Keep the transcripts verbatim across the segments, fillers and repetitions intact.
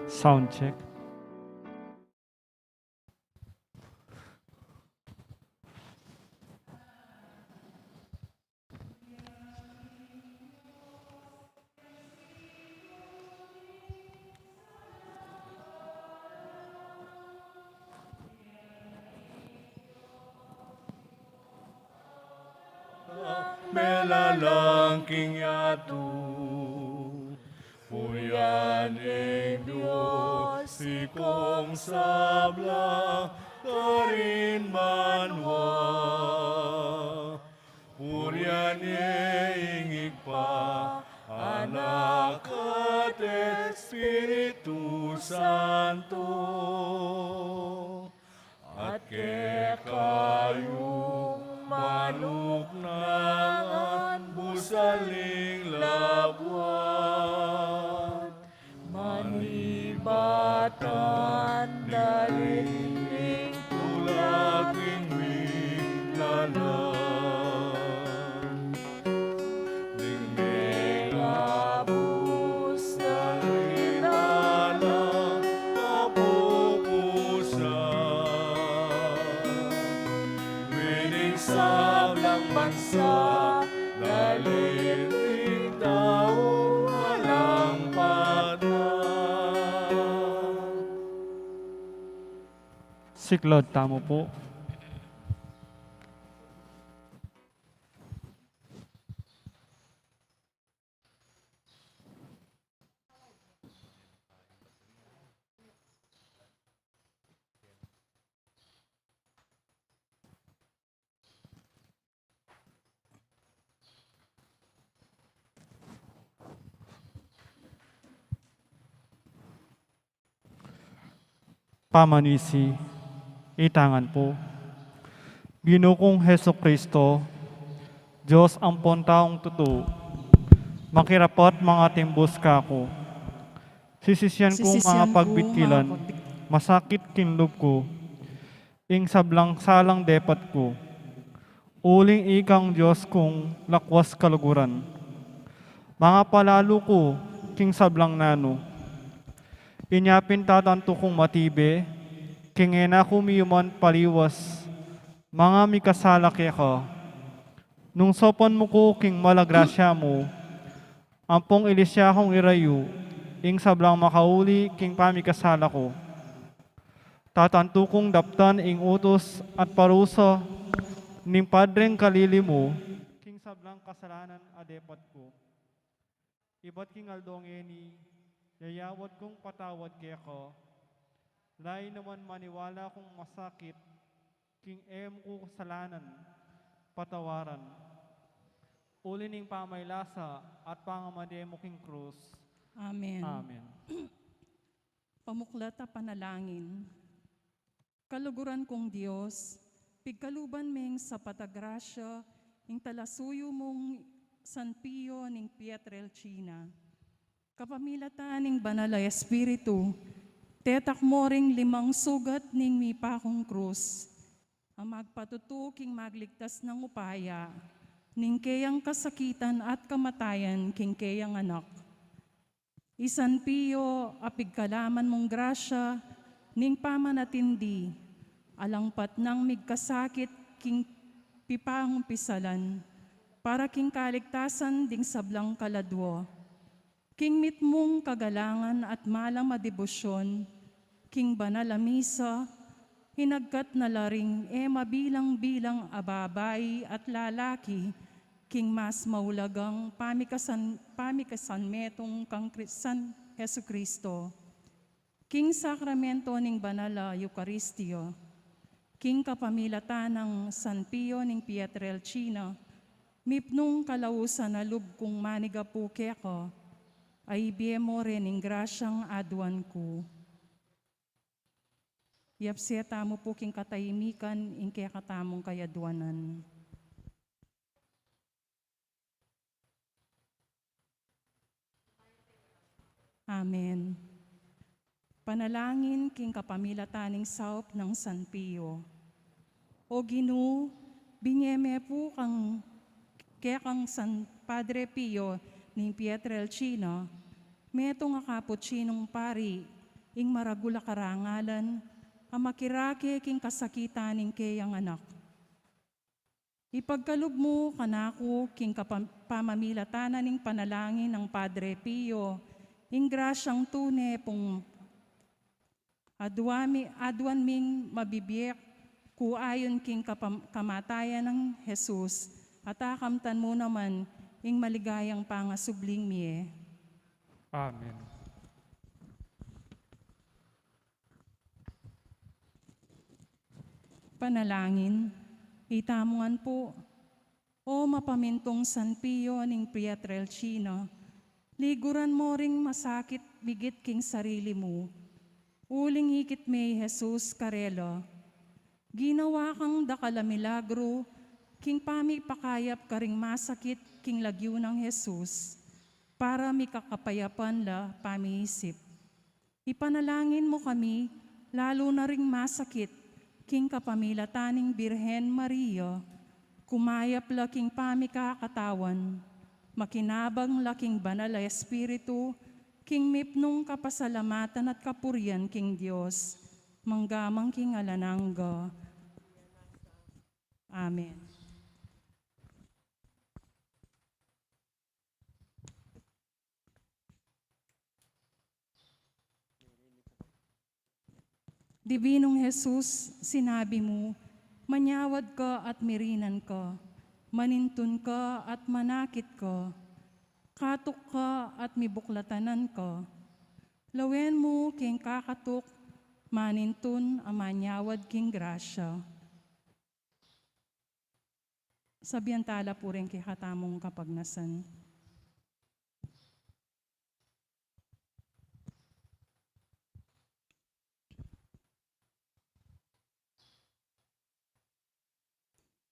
Sound check. Melalang king yatu, purian ing Dios, Ibpang sabla karin banua. Purian ye ing Ibpa, Anak, at Espiritu Santo. At kekayu manuknangan, busaling labuat, manibatan, daliling tula king binalan. Ding mengabus na rin ala kapupusan, wining sablang bansa, daliling tau alang patnang. Siklaud tamu pu. Pamanisi, itangan pu. Ginu kung Jesucristo, Dios ampon taung tutu, makirapat mangatimbus kaku. Sisisian kung mangapagbikilan, masakit king lub ku ing sablang salang depat ku. Uling ikang Dios kung lakwas kaluguran, mangapalalu ku king sablang nanu. Inya pin tatantu kung matibe, king e na ku miyuman paliwas, manga mikasala keka. Nung saupan mu ku king mala grasya mu, ampong ilisya kung irayu ing sablang makauli king pamikasala ku. Tatantu kung daptan ing utus at parusa ning padreng kalili mu king sablang kasalanan a depat ku. Ibat king aldo ngeni, yayawad kung patawad keka, lalu naman maniwala kung masakit king e mu ku kasalanan, patawaran. Uli ning pamaylasa at pangamade mu king krus. Amen. Amen. Pamuklat a panalangin. Kaluguran kung Dios, pigkaluban meng sapat a grasya ing talasuyu mung San Pio ning Pietrelcina. Kapamilatan ning Banal a Espiritu, tetak mo ring limang sugat ning mipakung krus, a magpatutu king magligtas nang upaya ning keyang kasakitan at kamatayan king keyang Anak. I San Pio, a pigkalaman mung grasya ning pamanatindi, alangpat nang migkasakit king pipangun pisalan, para king kaligtasan ding sablang kaladua. King mitmung kagalangan at malam a debosyon, king banal a misa, hinagkat na la ring e mabilang-bilang a babai at lalaki, king mas maulagang pamikasan-, pamikasanmetung kang Kri-, San Jesucristo. King sakramento ning banal a Eukaristia, king kapamilatan nang San Pio ning Pietrelcina, mipnung kalausan a lub kung manigapu keka, a ibie mo reng grasyang aduan ku. Yapse tamu pu king katahimikan ing kekatamung kayaduanan. Amen. Panalangin king kapamilatan ning saup nang San Pio. O Ginu, binye me pu kang, kekang San Padre Pio ning Pietrelcina, metung a kaputsinung pari, ing maragul a karangalan, a makirake king kasakitan ning keyang anak. Ipagkalub mu kanaku king kapam-, pamamilatan na ning panalangin nang Padre Pio, ing grasyang tune pung aduan mi-, aduan ming mabibie ku ayun king kapam-, kamatayan nang Jesus, at akamtan mu naman ing maligayang pangasubling mie. Amen. Panalangin, itamu ngan pu, O mapamintung San Pio ning Pietrelcina, liguran mo ring masakit migit king sarili mu. Uling ikit me i Jesus karela. Ginawa kang dakal a milagru, king pamipakayap karing masakit king lagyu nang Jesus, para mikakapayapan la pamiisip. Ipanalangin mu kami, lalu na ring masakit, king kapamilatan ning Birhen Maria, kumayap la king pamikakatawan, makinabang la king Banal a Espiritu, king mipnung kapasalamatan at kapurian king Dios, mangga man king alang angga. Amen. Dibinung Jesus, sinabi mu, manyawad ka at mirinan ka, manintun ka at manakit ka, katuk ka at mibuklatanan ka. Lawen mu king kakatuk, manintun a manyawad king grasya. Sabian tala pu ring kekatamung kapagnasan.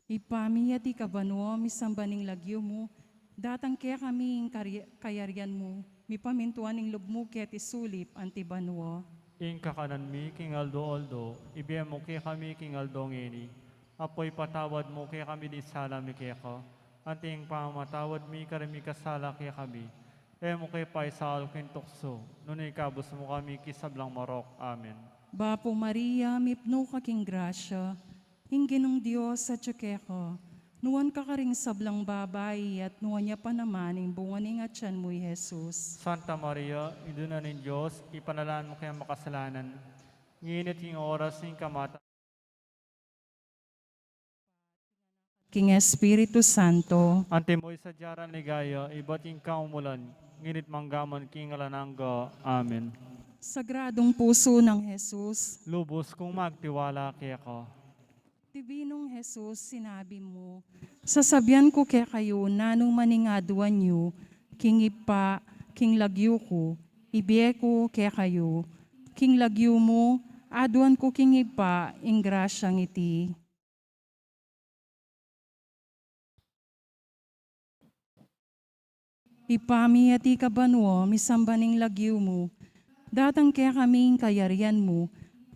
Ibpa mi, atiu ka banua, misamban ing lagyu mu, datang kekami ing kari-, kayarian mu, mipamintuan ing lub mu keti sulip anti banua. Ing kakanan mi king aldo-aldo, ibie mu kekami king aldo ngeni. Apu, ipatawad mu kekami ding sala mi keka, anti ing pamamatawad mi karing mikasala kekami. E mu ke paisaul king tuksu, nune ikabus mu kami king sablang marok. Amen. Bapu Maria, mipnu ka king grasya, ing Ginung Dios atyu keka, nuan ka karing sablang babai, at nuan ya pa naman ing bunga ning atian mu, i Jesus. Santa Maria, Indu na ning Dios, ipanalangin mu kaming makasalanan, ngeni at king oras ning kamatayan. King Espiritu Santo. Antimo ing sadya rang ligaya, ibat king kamumulan, ngeni at mangga man king alang angga. Amen. Sagradung Pusu nang Jesus. Lubus kung magtiwala keka. Dibinong Jesus, sinabi mu, "Sasabian ku kekayu, nanu man ing aduan yu king Ibpa king lagyu ku, ibie ku kekayu. King lagyu mu, aduan ku king Ibpa ing grasyang iti." Ibpa mi, atiu ka banua, misamban ing lagyu mu. Datang kekami ing kayarian mu.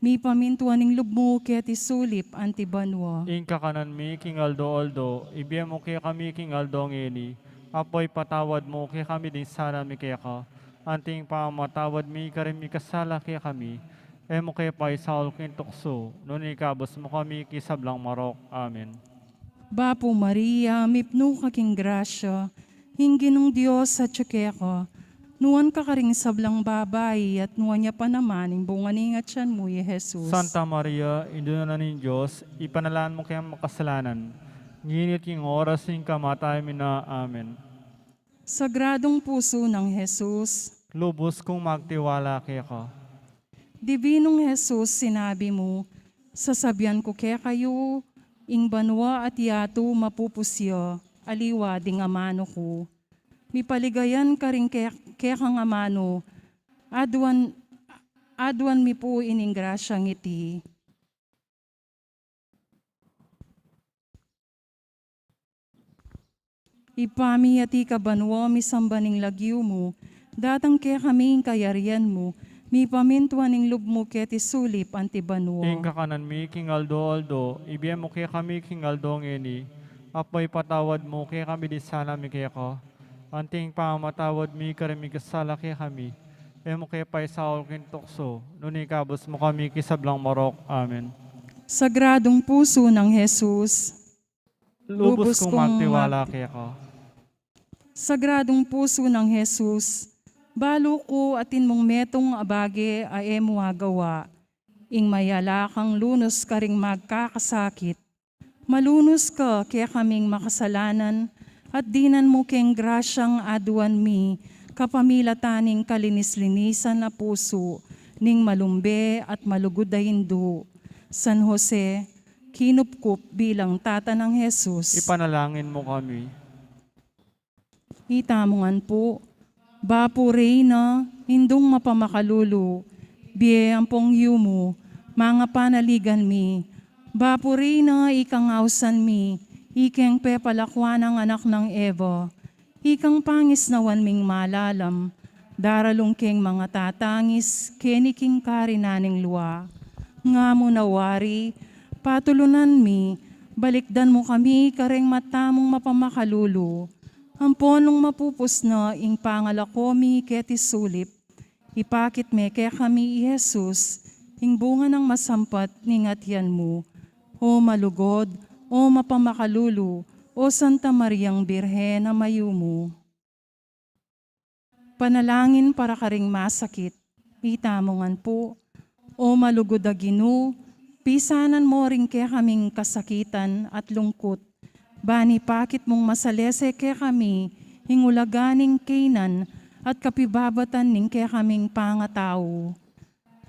Mipamintuan ing lub mu keti sulip anti banua. Ing kakanan mi king aldo-aldo, ibie mu kekami king aldo ngeni. Ampon ipatawad mu kekami ding sala mi keka, anti ing pamamatawad mi karing mikasala kekami. E mu ke paisaul king tuksu, nune ikabus mu kami king sablang marok. Amen. Bapu Maria, mipnu ka king grasya, ing Ginung Dios atyu keka. Nuan ka karing sablang babai, at nuan ya pa naman ing bunga ning atyan mu, i Jesus. Santa Maria, Indu na ning Dios, ipanalangin mu kaming makasalanan, ngeni at king oras ning kamatayan mi na. Amen. Sagradong Pusu nang Jesus. Lubus kung magtiwala keka. Dibinong Jesus, sinabi mu, "Sasabian ku kekayu, ing banua at yatu mapupus ya, aliwa ding amanu ku." Mipaligayan karing ke-, kekang amanu, aduan, aduan mi pu ining grasyang iti. Ibpa mi, atiu ka banua, misamban ing lagyu mu, datang kekami ing kayarian mu, mipamintuan ing lub mu keti sulip anti banua. Ing kakanan mi king aldo-aldo, ibie mu kekami king aldo ngeni, ampon ipatawad mu kekami ding sala mi keka, anti ing pamamatawad mi karing mikasala kekami. E mu ke paisaul king tuksu, nune ikabus mu kami king sablang marok. Amen. Sagradong Pusu nang Jesus. Lubus kung magtiwala keka. Sagradong Pusu nang Jesus, balu ku atin mung metung a bage a e mu agawa, ing mayala kang lunus karing magkakasakit. Malunus ka kekaming makasalanan, at dinan mu keng grasyang aduan mi kapamilatan ning kalinis-linisan a pusu ning malumbe at malugud a indu, San Jose, kinupkup bilang tata nang Jesus. Ipanalangin mu kami. Itamu ngan pu. Bapu Reyna, Indung mapamakalulu, bie ampong yumu, mangapanaligan mi. Bapu Reyna, ikang ausan mi, ikeng pepalakuan nang anak nang Eva, ikang pangisnawan ming malalam, daralung keng mangatatangis keni king karinan ning lua. Nga mu na wari, patulunan mi, balikdan mu kami kareng mata mung mapamakalulu. Ampon nung mapupus na ing pangalako mi keti sulip, ipakit me kekami i Jesus, ing bunga nang masampat ning atian mu. O malugud, o mapamakalulu, o Santa Mariang Birhen a mayumu. Panalangin para karing masakit. Itamu ngan pu. O malugud a Ginu, pisanan mo ring kekaming kasakitan at lungkut, ban ipakit mung masalese kekami ing ulaga ning kaynan at kapibabatan ning kekaming pangatau.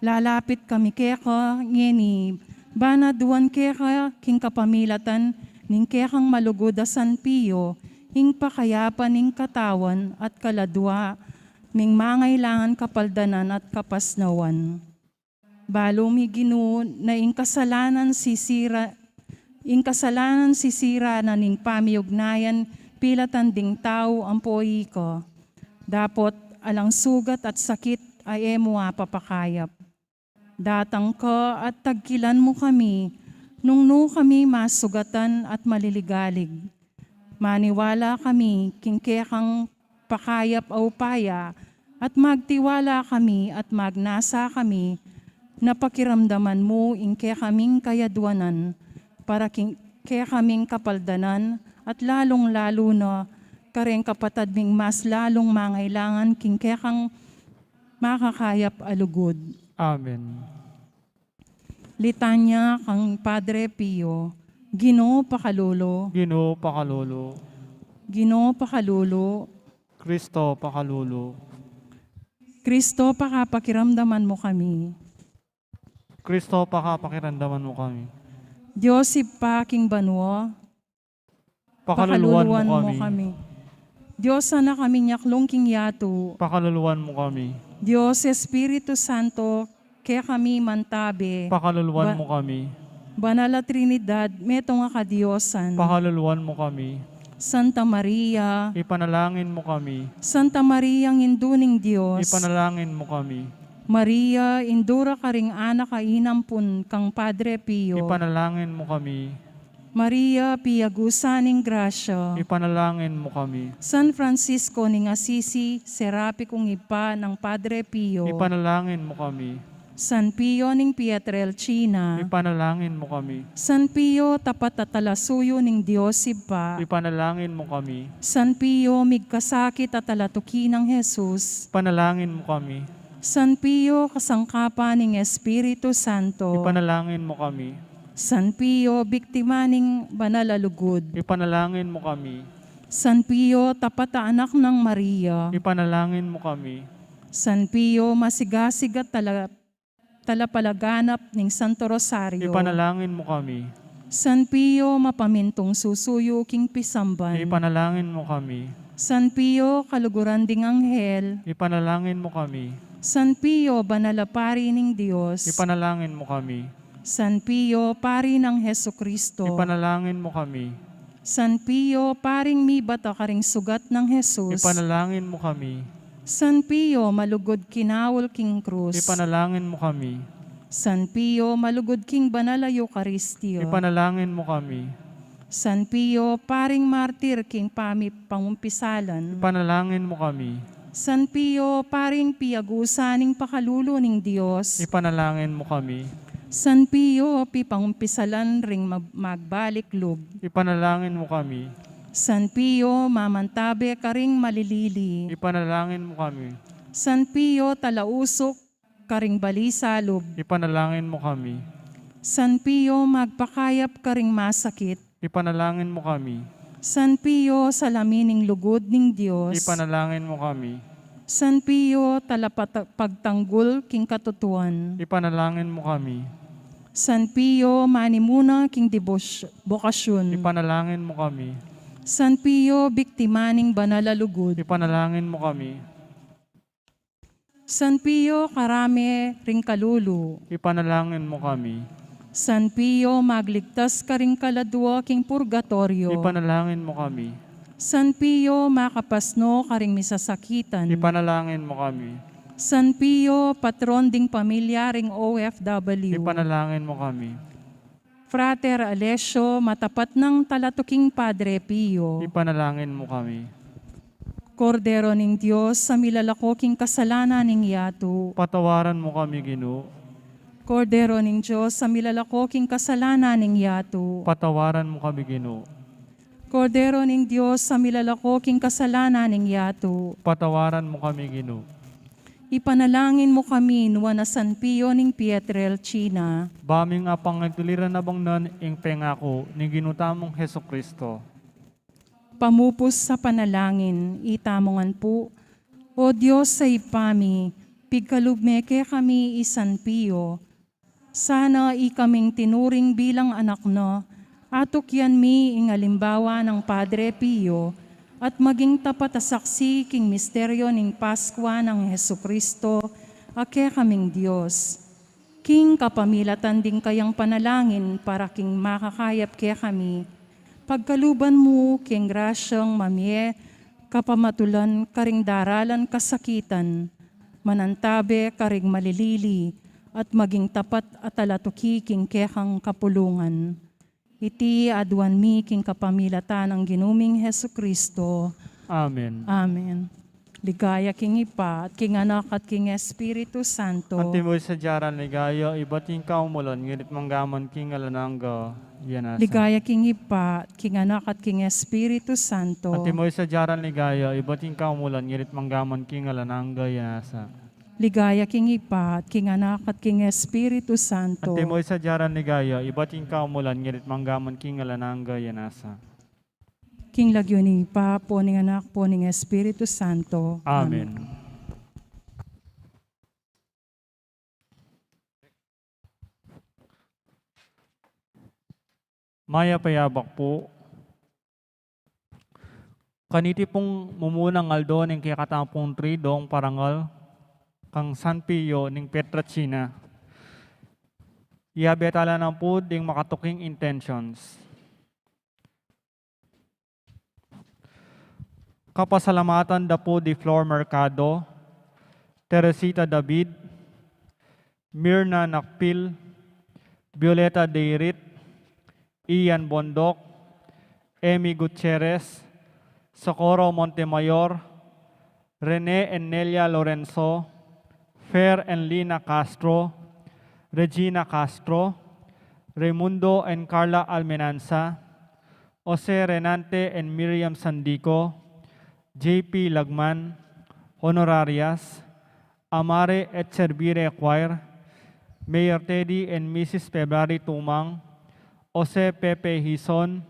Lalapit kami keka ngeni, ban aduan keka king kapamilatan ning kekang malugud a San Pio, ing pakayapan ning katawan at kaladua ning mangailangan kapaldanan at kapasnawan. Balu mi Ginu na ing kasalanan sisira, ing kasalanan sisira na ning pamiugnayan pilatan ding tau ampo ika. Dapot alang sugat at sakit a e mu apapakayap. Datang ka at tagkilan mu kami, nung nu kami masugatan at maliligalig. Maniwala kami king kekang pakayap a upaya, at magtiwala kami at magnasa kami na pakiramdaman mu ing kekaming kayaduanan, para king kekaming kapaldanan, at lalung-lalu na kareng kapatad ming mas lalung mangailangan king kekang makakayap a lugud. Amen. Litanya kang Padre Pio. Ginu pakalulu. Ginu pakalulu. Ginu pakalulu. Kristo pakalulu. Kristo pakapakiramdaman mu kami. Kristo pakapakiramdaman mu kami. Dios Ibpa king banua, pakaluluan mu kami. Dios Anak a minyaklung king yatu, pakaluluan mu kami. Dios Espiritu Santo, kekami mantabe, pakaluluan mu kami. Banal a Trinidad, metung a kadiosan, pakaluluan mu kami. Santa Maria, ipanalangin mu kami. Santa Maria, Indu ning Dios, ipanalangin mu kami. Maria, Indu ra karing anak a inampun kang Padre Pio, ipanalangin mu kami. Maria, piagusan ning grasya, ipanalangin mu kami. San Francisco ning Assisi, serapi kung ibpa nang Padre Pio, ipanalangin mu kami. San Pio ning Pietrelcina, ipanalangin mu kami. San Pio, tapat a talasuyu ning Dios Ibpa, ipanalangin mu kami. San Pio, migkasakit a talatuki nang Jesus, ipanalangin mu kami. San Pio, kasangkapan ning Espiritu Santo, ipanalangin mu kami. San Pio, biktima ning banal a lugud, ipanalangin mu kami. San Pio, tapat a anak nang Maria, ipanalangin mu kami. San Pio, masigasig a tala-, talapalaganap ning Santo Rosario, ipanalangin mu kami. San Pio, mapamintung susuyu king pisamban, ipanalangin mu kami. San Pio, kaluguran ding anghel, ipanalangin mu kami. San Pio, banal a pari ning Dios, ipanalangin mu kami. San Pio, pari nang Jesucristo, ipanalangin mu kami. San Pio, paring mibata karing sugat nang Jesus, ipanalangin mu kami. San Pio, malugud kinaul king krus, ipanalangin mu kami. San Pio, malugud king banal a Eukaristia, ipanalangin mu kami. San Pio, paring martir king pami-, pangumpisalan, ipanalangin mu kami. San Pio, paring piagusan ning pakalulu ning Dios, ipanalangin mu kami. San Pio, pipangumpisalan ring mag-, magbalik lub, ipanalangin mu kami. San Pio, mamantabe karing malilili, ipanalangin mu kami. San Pio, talausuk karing balisalub, ipanalangin mu kami. San Pio, magpakayap karing masakit, ipanalangin mu kami. San Pio, salamin ning lugud ning Dios, ipanalangin mu kami. San Pio, talapata-, pagtanggul king katutuan, ipanalangin mu kami. San Pio, manimuna king debos-, bokasyun, ipanalangin mu kami. San Pio, biktima ning banal a lugud, ipanalangin mu kami. San Pio, karame ring kalulu, ipanalangin mu kami. San Pio, magligtas karing kaladua king purgatorio, ipanalangin mu kami. San Pio, makapasno karing misasakitan, ipanalangin mu kami. San Pio, patron ding pamilya ring O F W, ipanalangin mu kami. Frater Alessio, matapat nang talatuking Padre Pio, ipanalangin mu kami. Kordero ning Dios, a milalako king kasalanan ning yatu, patawaran mu kami, Ginu. Kordero ning Dios, a milalako king kasalanan ning yatu, patawaran mu kami, Ginu. Kordero ning Dios, a milalako king kasalanan ning yatu, patawaran mu kami, Ginu. Ipanalangin mu kami nuan a San Pio ning Pietrelcina, ba ming apangituliran a bangnan ing pengaku ning Ginu tamung Jesucristo. Pamupus a panalangin, itamu ngan pu. O Dios a Ibpa mi, pigkalub me kekami i San Pio, sana ikaming tinuring bilang anak na, atukyan mi ing alimbawa nang Padre Pio, at maging tapat a saksi king misteryo ning Paskwa nang Jesucristo, a kekaming Dios. King kapamilatan ding kayang panalangin para king makakayap kekami, pagkaluban mu king grasyang mamie kapamatulan karing daralan kasakitan, manantabe karing malilili, at maging tapat a talatuki king kekang kapulungan. Iti aduan mi king kapamilatan nang Ginu ming Jesucristo. Amen. Amen. Ligaya king Ibpa, at king Anak, at king Espiritu Santo. Antimo ing sadya ran ligaya, ibat king kaumulan, ngeni at manggaman king alang angga, ya nasa. Ligaya king Ibpa, at king Anak, at king Espiritu Santo. Antimo ing sadya ran ligaya, ibat king kaumulan, ngeni at manggaman king alang angga, ya nasa. Ligaya king Ibpa, at king Anak, at king Espiritu Santo. Antimo ing sadya ran ligaya, ibat king kaumulan, ngeni at manggaman king alang angga, ya nasa. King lagyu ning Ibpa, ampon ning Anak, ampon ning Espiritu Santo. Amen. Amen. Mayap a yabak pu. Kaniti pung mumunang aldo ning kekatamung tridong parangal kang San Pio ning Pietrelcina. Iyabe tala naman pu ding makatuking intentions. Kapasalamatan da pu di Flor Mercado, Teresita David, Mirna Nakpil, Violeta Deirit, Ian Bondoc, Emmy Gutierrez, Socorro Montemayor, Rene and Nelia Lorenzo, Fer and Lina Castro, Regina Castro, Raimundo and Carla Almenanza, Jose Renante and Miriam Sandico, J P Lagman, Honorarias, Amare et Servire Choir, Mayor Teddy and Missus February Tumang, Jose Pepe Hison,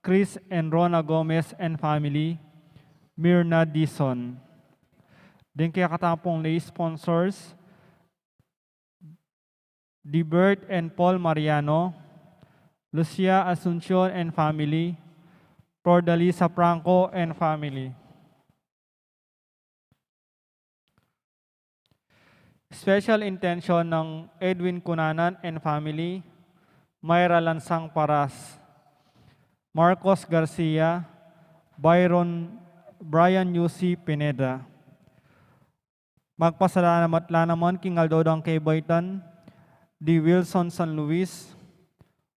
Chris and Rona Gomez and family, Mirna Dizon. Ding kekatamung lay sponsors, Dibert and Paul Mariano, Lucia Asuncion and family, Flordalisa Franco and family. Special intention ng Edwin Cunanan and family, Myra Lansang Paras, Marcos Garcia, Byron, Brian Yusi Pineda. Magpasalamat la naman king aldo dang kebaitan di Wilson San Luis,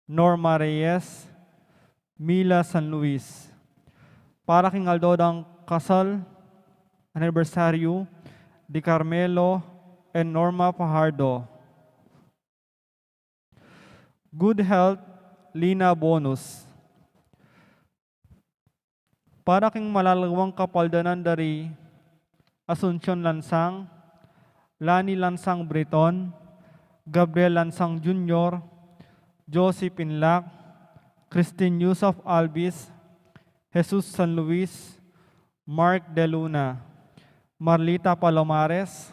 Norma Reyes, Mila San Luis. Para king aldo dang kasal, anibersaryu di Carmelo and Norma Fajardo. Good health, Lina Bonus. Para king malalwang kapaldanan dari Asuncion Lansang, Lani Lansang Briton, Gabriel Lansang Junior, Josie Pinlac, Christine Yusuf Albis, Jesus San Luis, Mark De Luna, Marlita Palomares,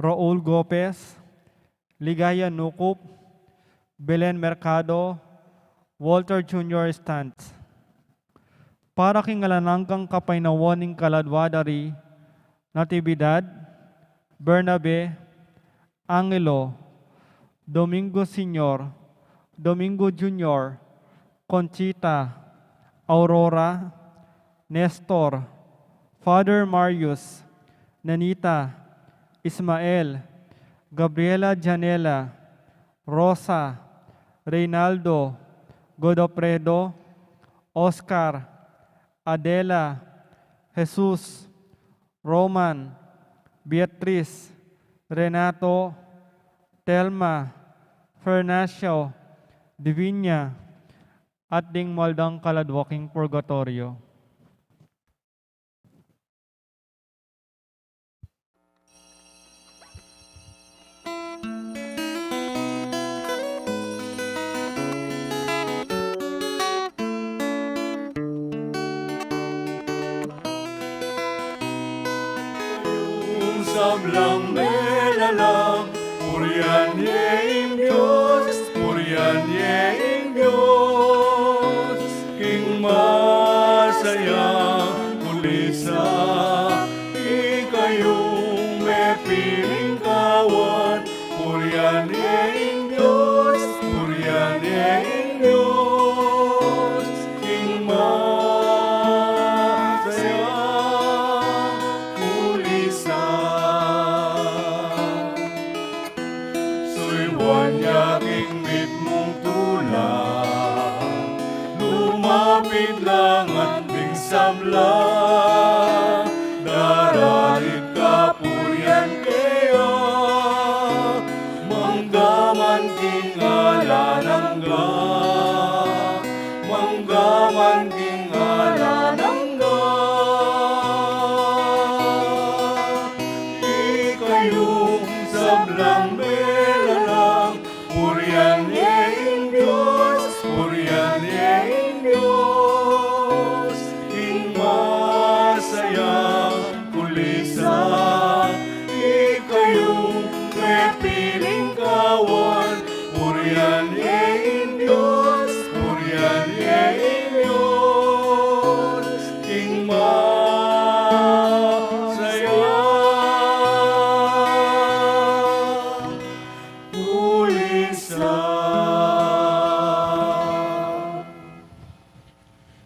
Raul Gopez, Ligaya Nucup, Belen Mercado, Walter Junior Stant. Para king alang anggang kapaynawan ning kaladwa dari Natividad, Bernabe, Angelo, Domingo Senior, Domingo Junior, Conchita, Aurora, Nestor, Father Marius, Nanita, Ismael, Gabriela Janela, Rosa, Reynaldo, Godofredo, Oscar, Adela, Jesus, Roman, Beatriz, Renato, Telma, Fernacio, Divinia, at ding maldang kaladwa king purgatorio. Sablang melalang, purian ye ing Dios, purian ye ing Dios. King masaya, kulisa, ikayung mepiling kawan, purian ye ing Dios, purian ye ing Dios. King masaya, kulisa. Suyuan ya king mitmung tula, lumapit la ngan ding sabla, daralit kapurian keya, mangga man king alang angga, mangga man king alang angga. Ikayung sablang melalang, purian ye ing Dios, purian ye ing Dios. King masaya, kulisa, ikayung mepiling kawan, purian ye ing Dios, purian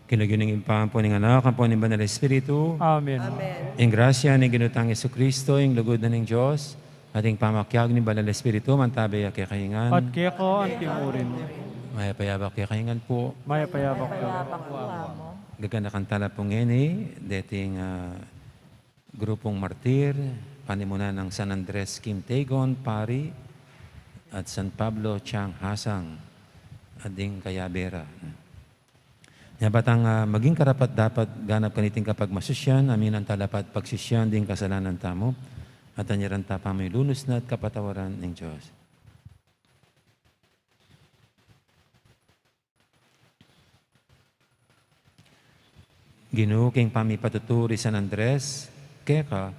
King lagyu ning Ibpa, ampo ning Anak, ampo ning Banal Espiritu. Amen. Amen. Ing grasya ning Ginu tang Jesucristo, ing lugud na ning Dios, at ing pamakiabe ning Banal Espiritu, mantabe ya kekayu ngan. At keka antimurin. Mayap a yabak kekayu ngan pu. Mayap a yabak pu. Gaganakan tala pu ngeni deting, ah, grupung martir, panimunan nang San Andres Kim Taegon, pari, at San Pablo Chang Hasang, at ding kayabe ra. Nya ba tang, ah, maging karapat-dapat ganap kaniting kapagmasusian, aminan tala pa't pagsisian ding kasalanan tamu, at anyaran ta pamilunus na at kapatawaran ning Dios. Ginu, king pamipatutu ri San Andres keka,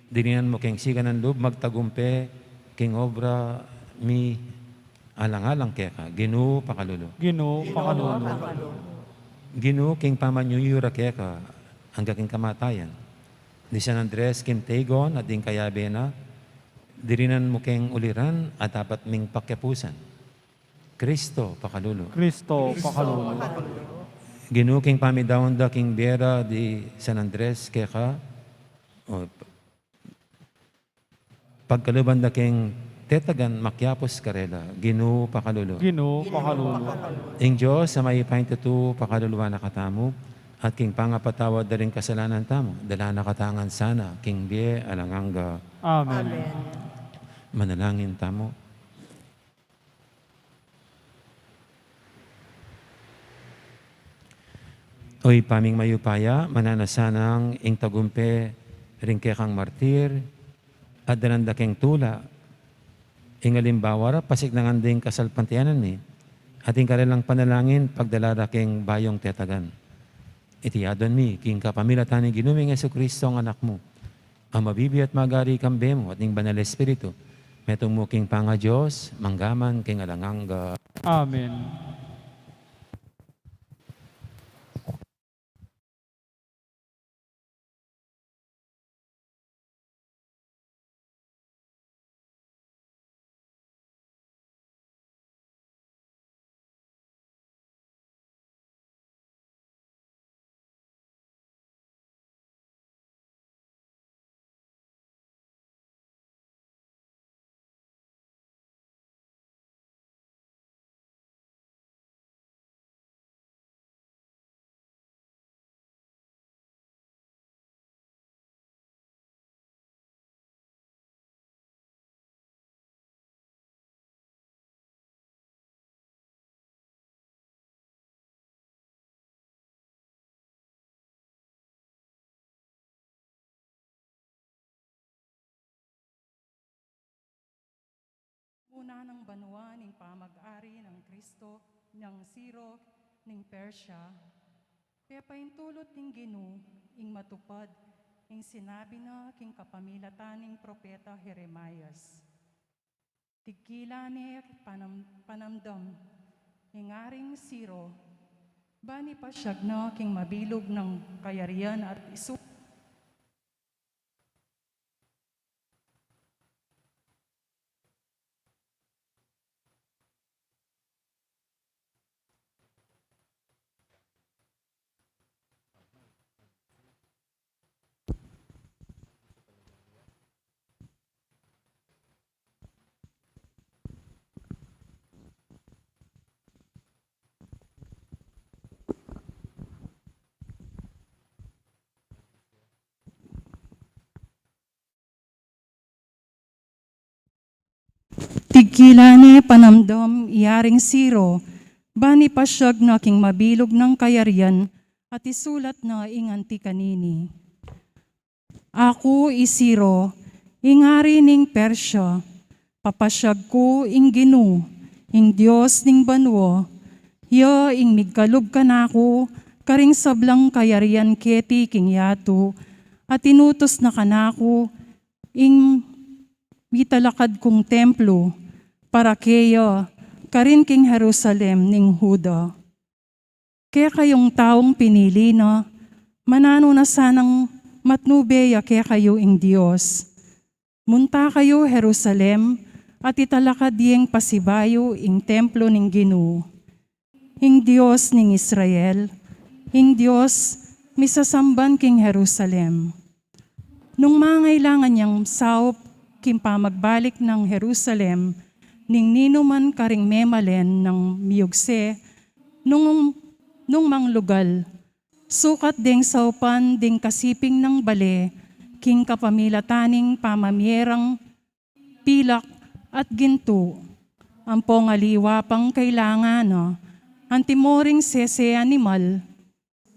dirinan mu keng sikan a lub magtagumpe king obra mi alang-alang keka. Ginu, pakalulu. Ginu, pakalulu. Ginu, king pamanyuyu ra keka angga king kamatayan, di San Andres Kim Taegon at ding kayabe na, dirinan mu keng uliran at apat ming pakiapusan. Kristo, pakalulu. Kristo, pakalulu. Ginu, king pamidaun da king bie ra di San Andres keka, o, pagkaluban da king tetagan makiapus karela. Ginu, pakalulu. Ginu, pakalulu. Ing Dios a mayupayang tutu, pakaluluan na katamu, at king pangapatawad da ring kasalanan tamu, dala na katamu ngan sana king bie alang angga. Amen. Amen. Manalangin tamu. O Ibpa ming mayupaya, mananu na sanang ing tagumpe ring kekang martir, at dalan da keng tula ing alimbawa ra, pasiknangan da ing kasalpantayanan mi, at ing karelang panalangin pagdala da keng bayung tetagan. Iti adwan mi king kapamilatan ning Ginu ming Jesucristo a Anak mu, a mabibie at magari kambe mu at ning Banal Espiritu, metung mu king pangaDios, mangga man king alang angga. Amen. Muna nang banua ning pamag-ari nang Kristo, nang Ciro ning Persia, pepaintulut ning Ginu ing matupad ing sinabi na king kapamilatan ning propeta Jeremias. Tigkilan ne panam-, panamdam ing Aring Ciro, ban ipasyag na king mabilug nang kayarian at isu- Tigkilan ne panamdam i Aring Ciro, ban ipasyag na king mabilug nang kayarian, at isulat na ing anti kanini. Aku i Ciro, ing ari ning Persia, papasyag ku ing Ginu, ing Dios ning banua, ya ing migkalub kanaku karing sablang kayarian keti king yatu, at inutus na kanaku ing mitalakad kung templo para keya, karin king Jerusalem ning Juda. Kekayung taung pinili na, mananu na sanang matnube ya kekayu ing Dios. Munta kayu Jerusalem, at italakad yeng pasibayu ing templo ning Ginu, ing Dios ning Israel, Ing Dios misasamban king Jerusalem. Nung mangailangan yang saup king pamagbalik nang Jerusalem ning ninuman karing memalen nang miyugse nung, nung manglugal, sukat deng saupan ding kasiping nang bale king kapamilatan ning pamamie rang pilak at gintu, ampong aliwa pang kailangan na, antimo ring sese animal,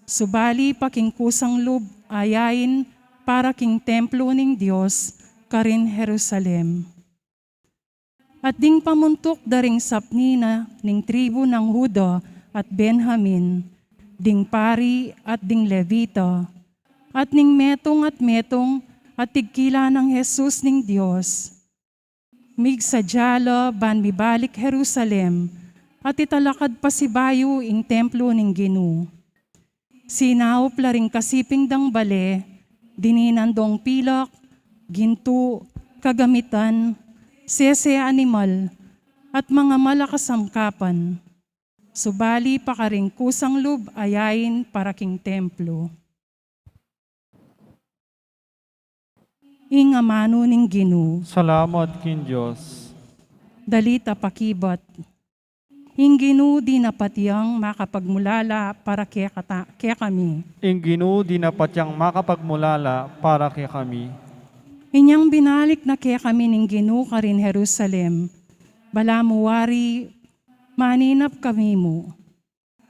subali pa king kusang lub a yain para king templo ning Dios karin Jerusalem. At ding pamuntuk da ring sapni na ning tribu nang Juda at Benjamin, ding pari at ding Levita, at ning metung at metung a tigkila nang Jesus ning Dios, migsadya la ban mibalik Jerusalem at italakad pasibayu ing templo ning Ginu. Sinaup la ring kasiping dang bale, dininan dong pilak, gintu, kagamitan, sese animal, at mangamal a kasangkapan, subali pa karing kusang lub a yain para king templo. Ing amanu ning Ginu. Salamat king Dios. Dalit a pakibat. Ing Ginu dinapat yang makapagmulala para kekata-, kekami. Ing Ginu dinapat yang makapagmulala para kekami. Inyang binalik na kekami ning Ginu karin Jerusalem, balamu wari maninap kami mu.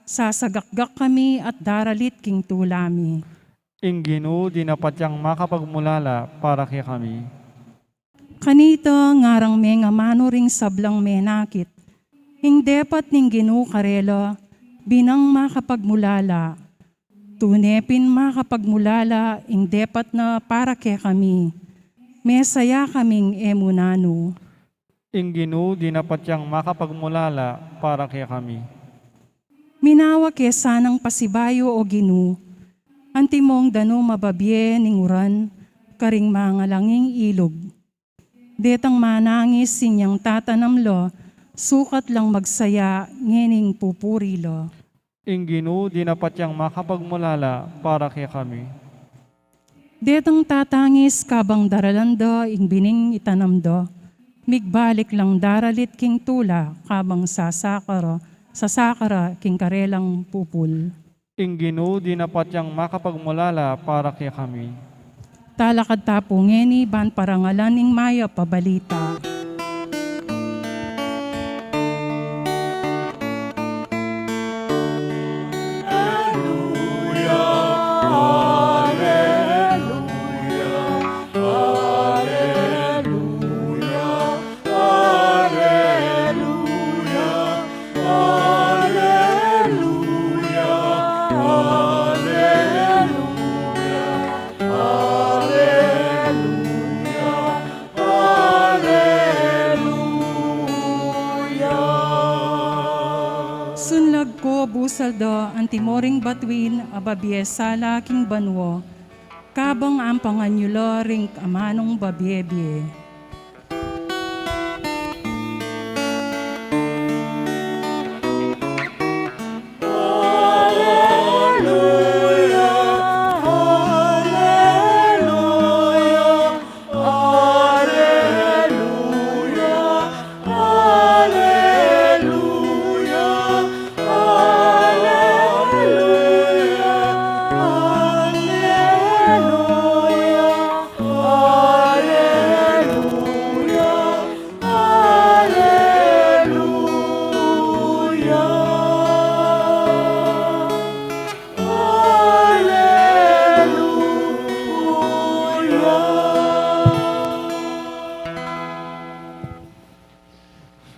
Sasagakgak kami at daralit king tula mi. Ing Ginu dinapat yang makapagmulala para kekami. Kanita ngarang mengamanu ring sablang menakit, ing depat ning Ginu karela, binang makapagmulala. Tune pin makapagmulala ing depat na para kekami. Mesaya kaming e mu nanu. Ing Ginu dinapat yang makapagmulala para kekami. Minawa ke sanang pasibayu, o Ginu, antimong danum a babie ning uran karing mangalanging ilug. Detang manangis inyang tatanam la, sukat lang magsaya ngening pupuri la. Ing Ginu dinapat yang makapagmulala para kekami. Detang tatangis kabang daralan da ing bining itanam da, migbalik lang daralit king tula kabang sasakara, sasakara king karelang pupul. Ing Ginu dinapat yang makapagmulala para kekami. Talakad ta pu ngeni ban parangalan ing mayap a balita. Sunlag ko, busal da, antimo ring batuin a babie sala king banua, kabang ampangan yu la ring amanung babie-bie.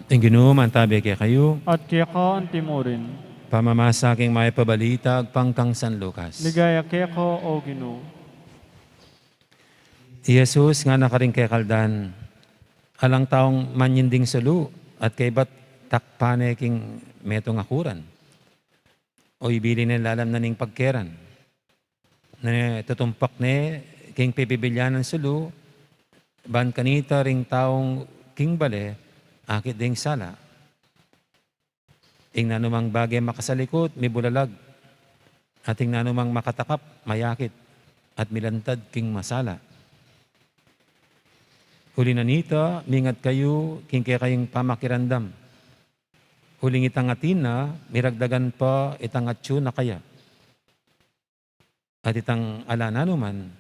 Ing Ginu mantabe kekayu. At keka antimurin. Pamamasa king mayap a balita agpang kang San Lucas. Ligaya keka, o Ginu. I Jesus ngana karing kekaldan, alang taung manyinding sulu at kaybat takpan ne king metung a kuran, o ibili ne lalam na ning pagkeran. Ne tutumpak ne king pipibilyanan sulu, ban kanita ring taung king bale, akit ding sala. Ing nanumang bage makasalikut, mibulalag. Atin nanu mang makatakap, mayakit, at milantad king masala. Uli na nita, mingat kayu king kekayung pamakiramdam. Uling itang atin na, miragdagan pa itang atyu na kaya. At itang ala na naman,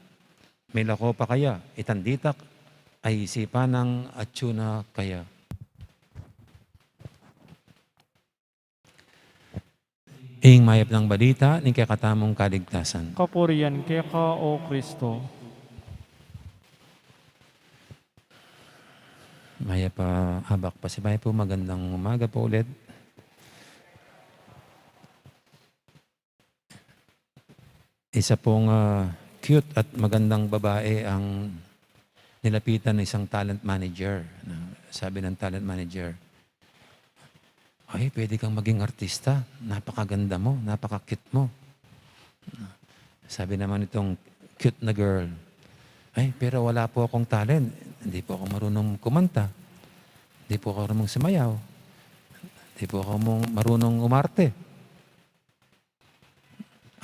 milako pa kaya, itang ditak, ay isipan nang atyu na kaya. Ing mayap nang balita ning kekatamung kaligtasan. Kapurian keka, O Kristo. Mayap a abak pasibayu pu, magandang umaga po ulit. Isa pong, ah, cute at magandang babae ang nilapitan ng isang talent manager. Na, sabi ng talent manager, "Ay, pwede kang maging artista. Napakaganda mo, napaka-cute mo." Sabi naman itong cute na girl, "Ay, pero wala po akong talent. Hindi po ako marunong kumanta. Hindi po ako marunong sumayaw. Hindi po ako mu-, marunong umarte."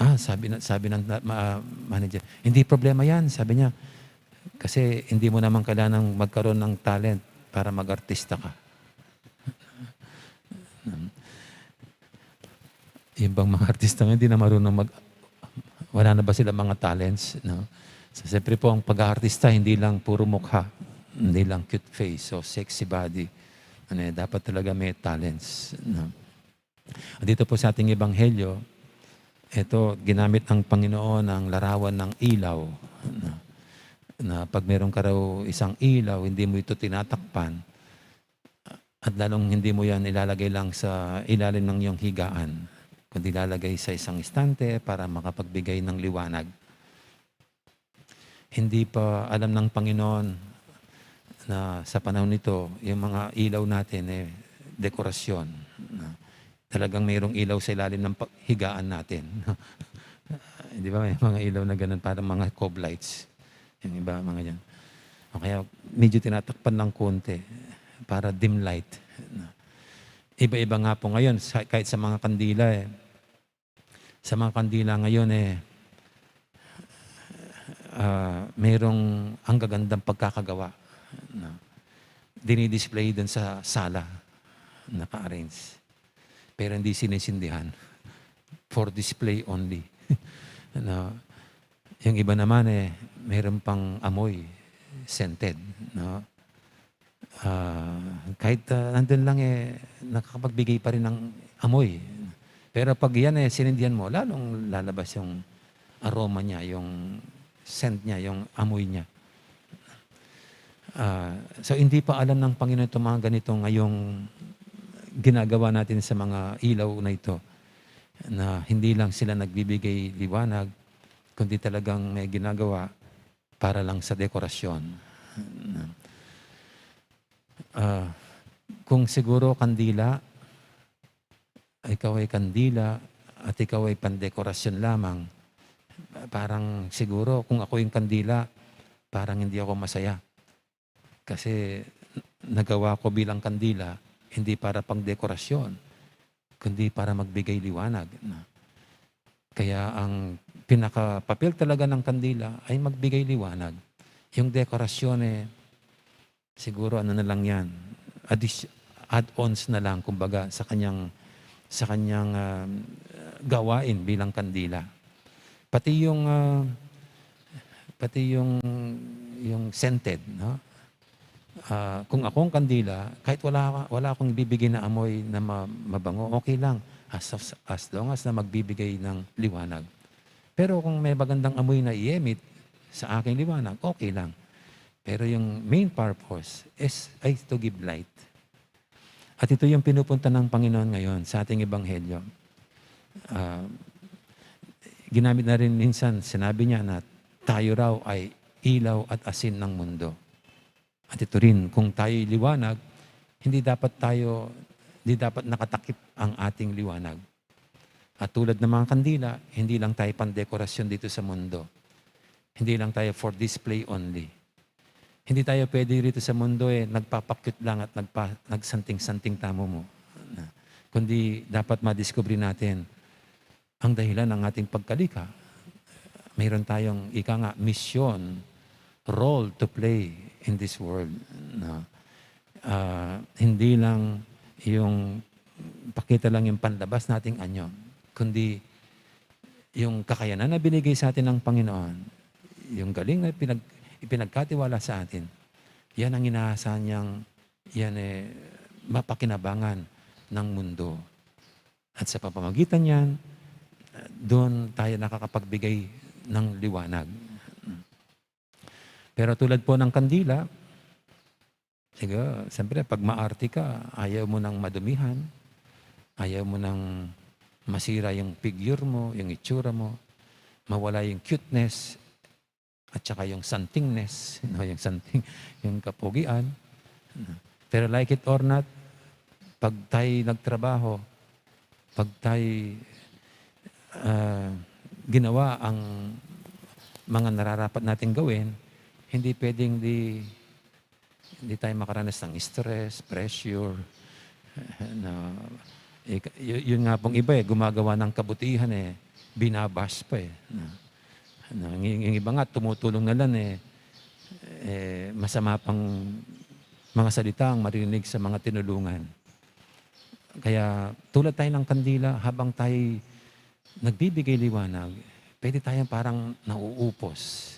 Ah, sabi na, sabi ng, ah, ma-, manager, "Hindi problema yan," sabi niya, "kasi hindi mo naman kailangan magkaroon ng talent para mag-artista ka." Yung bang mga artista ngayon, hindi na marunong mag-, wala na ba sila mga talents, no? So, siyempre po, ang pag-aartista, hindi lang puro mukha, hindi lang cute face o sexy body. Ano eh, dapat talaga may talents, no? Dito po sa ating ebanghelyo, ito, ginamit ng Panginoon ang larawan ng ilaw, no? Na pag meron ka raw isang ilaw, hindi mo ito tinatakpan, at lalong hindi mo yan ilalagay lang sa ilalim ng iyong higaan, kundi ilalagay sa isang istante para makapagbigay ng liwanag. Hindi pa alam ng Panginoon na sa panahon nito, yung mga ilaw natin, eh, dekorasyon. Na talagang mayroong ilaw sa ilalim ng pa-, higaan natin. Di ba, may mga ilaw na ganun, parang mga cove lights. Yung iba, mga yan. O kaya, medyo tinatakpan ng konti para dim light. Iba-iba nga po ngayon, sa, kahit sa mga kandila, eh. Sa mga kandila ngayon, eh, ah, mayroong ang gagandang pagkakagawa, no? Dinidisplay dun sa sala, naka-arrange. Pero hindi sinisindihan. For display only. No? Yung iba naman, eh, meron pang amoy, scented, no? Ah, kahit, ah, nandun lang, eh, nakakapagbigay pa rin ng amoy. Pero pag yan, eh, sinindihan mo, lalong lalabas yung aroma niya, yung scent niya, yung amoy niya. Ah, so, hindi pa alam ng Panginoon itong mga ganitong ngayong ginagawa natin sa mga ilaw na ito, na hindi lang sila nagbibigay liwanag, kundi talagang may ginagawa para lang sa dekorasyon. Ah, kung siguro kandila, ikaw ay kandila at ikaw ay pandekorasyon lamang, parang siguro kung ako yung kandila, parang hindi ako masaya. Kasi nagawa ko bilang kandila, hindi para pang dekorasyon, kundi para magbigay liwanag, no? Kaya ang pinakapapel talaga ng kandila ay magbigay liwanag. Yung dekorasyon, eh, siguro ano na lang yan, addi-, add-ons na lang, kumbaga, sa kanyang, sa kanyang, ah, gawain bilang kandila. Pati yung, ah, pati yung, yung scented, no? Ah, kung ako ang kandila, kahit wala, wala akong ibibigay na amoy na ma-, mabango, okay lang. As, as, as long as na magbibigay ng liwanag. Pero kung may magandang amoy na i-emit sa aking liwanag, okay lang. Pero yung main purpose is, ay to give light. At ito yung pinupunta ng Panginoon ngayon sa ating ebanghelyo. Ah, ginamit na rin minsan, sinabi niya na tayo raw ay ilaw at asin ng mundo. At ito rin, kung tayo'y liwanag, hindi dapat tayo, hindi dapat nakatakip ang ating liwanag. At tulad ng mga kandila, hindi lang tayo pandekorasyon dito sa mundo. Hindi lang tayo for display only. Hindi tayo pwede rito sa mundo, eh, nagpapakit lang at nagpa-, nagsanting-santing tamu mo. Kundi dapat madiskubre natin ang dahilan ng ating pagkalikha. Mayroon tayong, ika nga, misyon, role to play in this world, no? Ah, hindi lang yung pakita lang yung panlabas nating anyo, kundi yung kakayanan na binigay sa atin ng Panginoon, yung galing na pinag-, ipinagkatiwala sa atin, yan ang inaasahan niyang yan, eh, mapakinabangan ng mundo. At sa pamamagitan niyan, doon tayo nakakapagbigay ng liwanag. Pero tulad po ng kandila, siguro, siyempre, pag maarte ka, ayaw mo nang madumihan, ayaw mo nang masira yung figure mo, yung itsura mo, mawala yung cuteness, at saka yung santingness, no, yung santing, yung kapugian. Pero like it or not, pag tayo nagtrabaho, pag tayo, ah, ginawa ang mga nararapat nating gawin, hindi pwedeng di, hindi tayo makaranas ng stress, pressure. Na, eh, y-, yun nga pong iba, eh, gumagawa ng kabutihan, eh, binabash pa, eh. Na, na, yung, yung iba nga, tumutulong na lang, eh, eh, masama pang mga salita ang maririnig sa mga tinulungan. Kaya tulad tayo ng kandila, habang tayo nagbibigay liwanag, pwede tayong parang nauupos.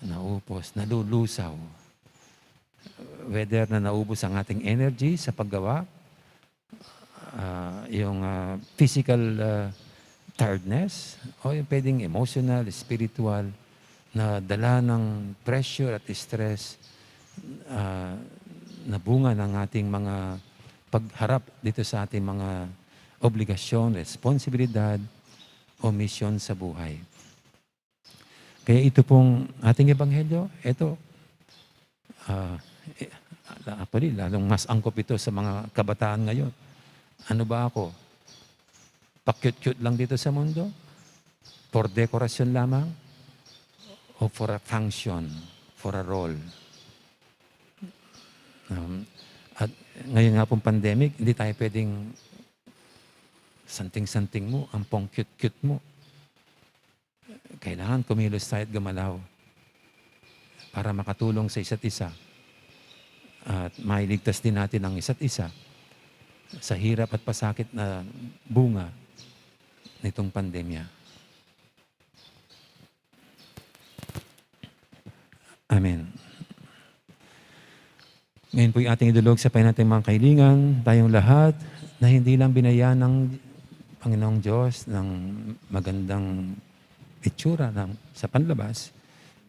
Nauupos, nalulusaw. Whether na naubos ang ating energy sa paggawa, ah, yung, ah, physical, ah, tiredness, o yung pwedeng emotional, spiritual, na dala ng pressure at stress, ah, na bunga ng ating mga pagharap dito sa ating mga obligasyon, responsibilidad, o misyon sa buhay. Kaya ito pong ating ebanghelyo, ito, ah, eh, actually, lalong mas angkop ito sa mga kabataan ngayon. Ano ba ako? Pa-cute-cute lang dito sa mundo? For dekorasyon lamang? O for a function? For a role? Um, at ngayon nga pong pandemic, hindi tayo pwedeng santing-santing mo, ampong cute-cute mo. Kailangan kumilos tayo at gumalaw para makatulong sa isa't isa at mailigtas din natin ang isa't isa sa hirap at pasakit na bunga nitong pandemya. Amen. Ngayon po'y ating idulog sa Panginoon ating mga kahilingan, tayong lahat na hindi lang binayaan ng Panginoong Diyos ng magandang itsura ng, sa panlabas,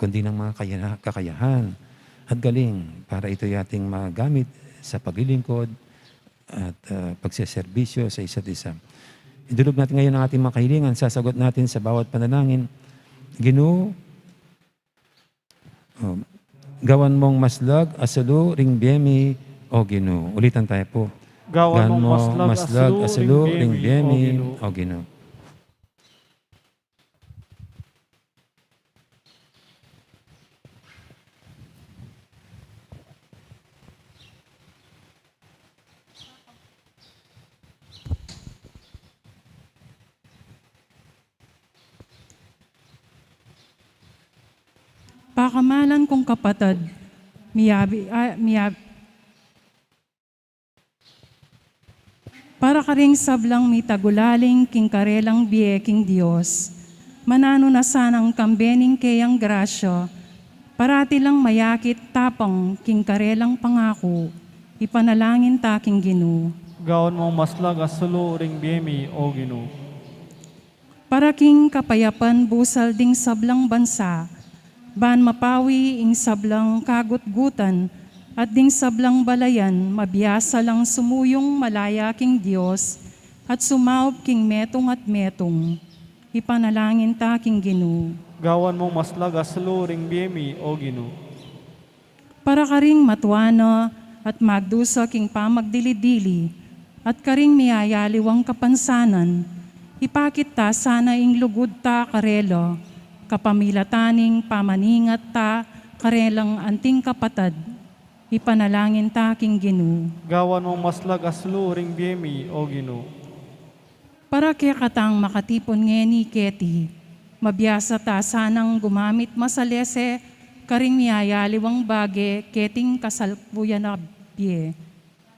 kundi ng mga kayana-, kakayahan at galing para ito'y ating magamit sa paglilingkod at, ah, pagseserbisyo sa isa't isa. Idulog natin ngayon ang ating mga kahilingan, sasagot natin sa bawat panalangin. Ginu, O, gawan mong maslag a sulu ring bie mi, O Ginu. Ulitan tayo po. Gawan mong maslag a sulu ring bie mi, O Ginu. Pakamalan kung kapatad, miyabi, ah, miyab-, para karing sablang mitagulaling king karelang bie king Dios, mananu na sanang kambe ning keyang grasya, parati lang mayakit tapang king karelang pangaku, ipanalangin ta king Ginu. Gawan mong maslag a sulu ring bie mi, O Ginu. Para king kapayapan busal ding sablang bansa, ban mapawi ing sablang kagutgutan, at ding sablang balayan mabiasa lang sumuyung malaya king Dios, at sumaup king metung at metung. Ipanalangin ta king Ginu. Gawan mong maslag a sulu ring bie mi, O Ginu. Para karing matua na at magdusa king pamagdili-dili, at karing miyayaliwang kapansanan, ipakit ta sana ing lugud ta karela, kapamilatan ning pamaningat ta karelang anting kapatad. Ipanalangin ta king Ginu. Gawan mong maslag a sulu ring bie mi, O Ginu. Para kekatang makatipun ngeni keti, mabiasa ta sanang gumamit masalese karing miyayaliwang bage keting kasalpuyan a bie.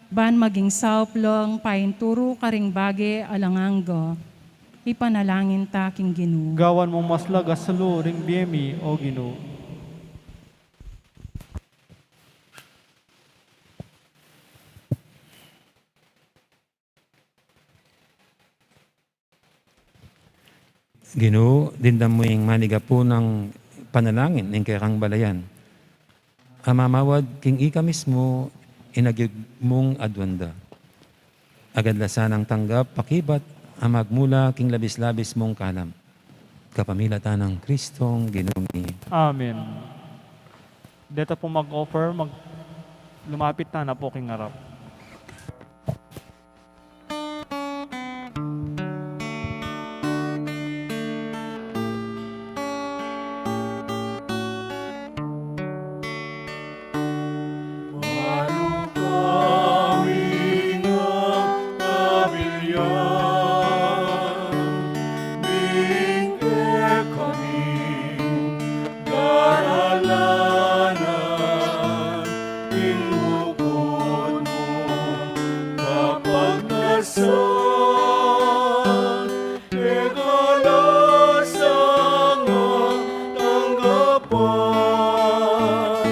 Ban maging saup lang painturu karing bage alang angga. Ipanalangin ta king Ginu. Gawan mung maslag a salu ring bie mi, O Ginu. Ginu, dimdam mu ing manigapu nang panalangin ning kekang balayan. A mamawad king ika mismu, inagyug mung aduan da. Agad la sanang tanggap, pakibat, a magmula king labis-labis mung kalam. Kapamilatan nang Kristong Ginu mi. Amen. Deta po mag-offer, mag-, lumapit na na po king harap. Daralanan ing bukod mung kapagtasan, e kalasangan tanggapan,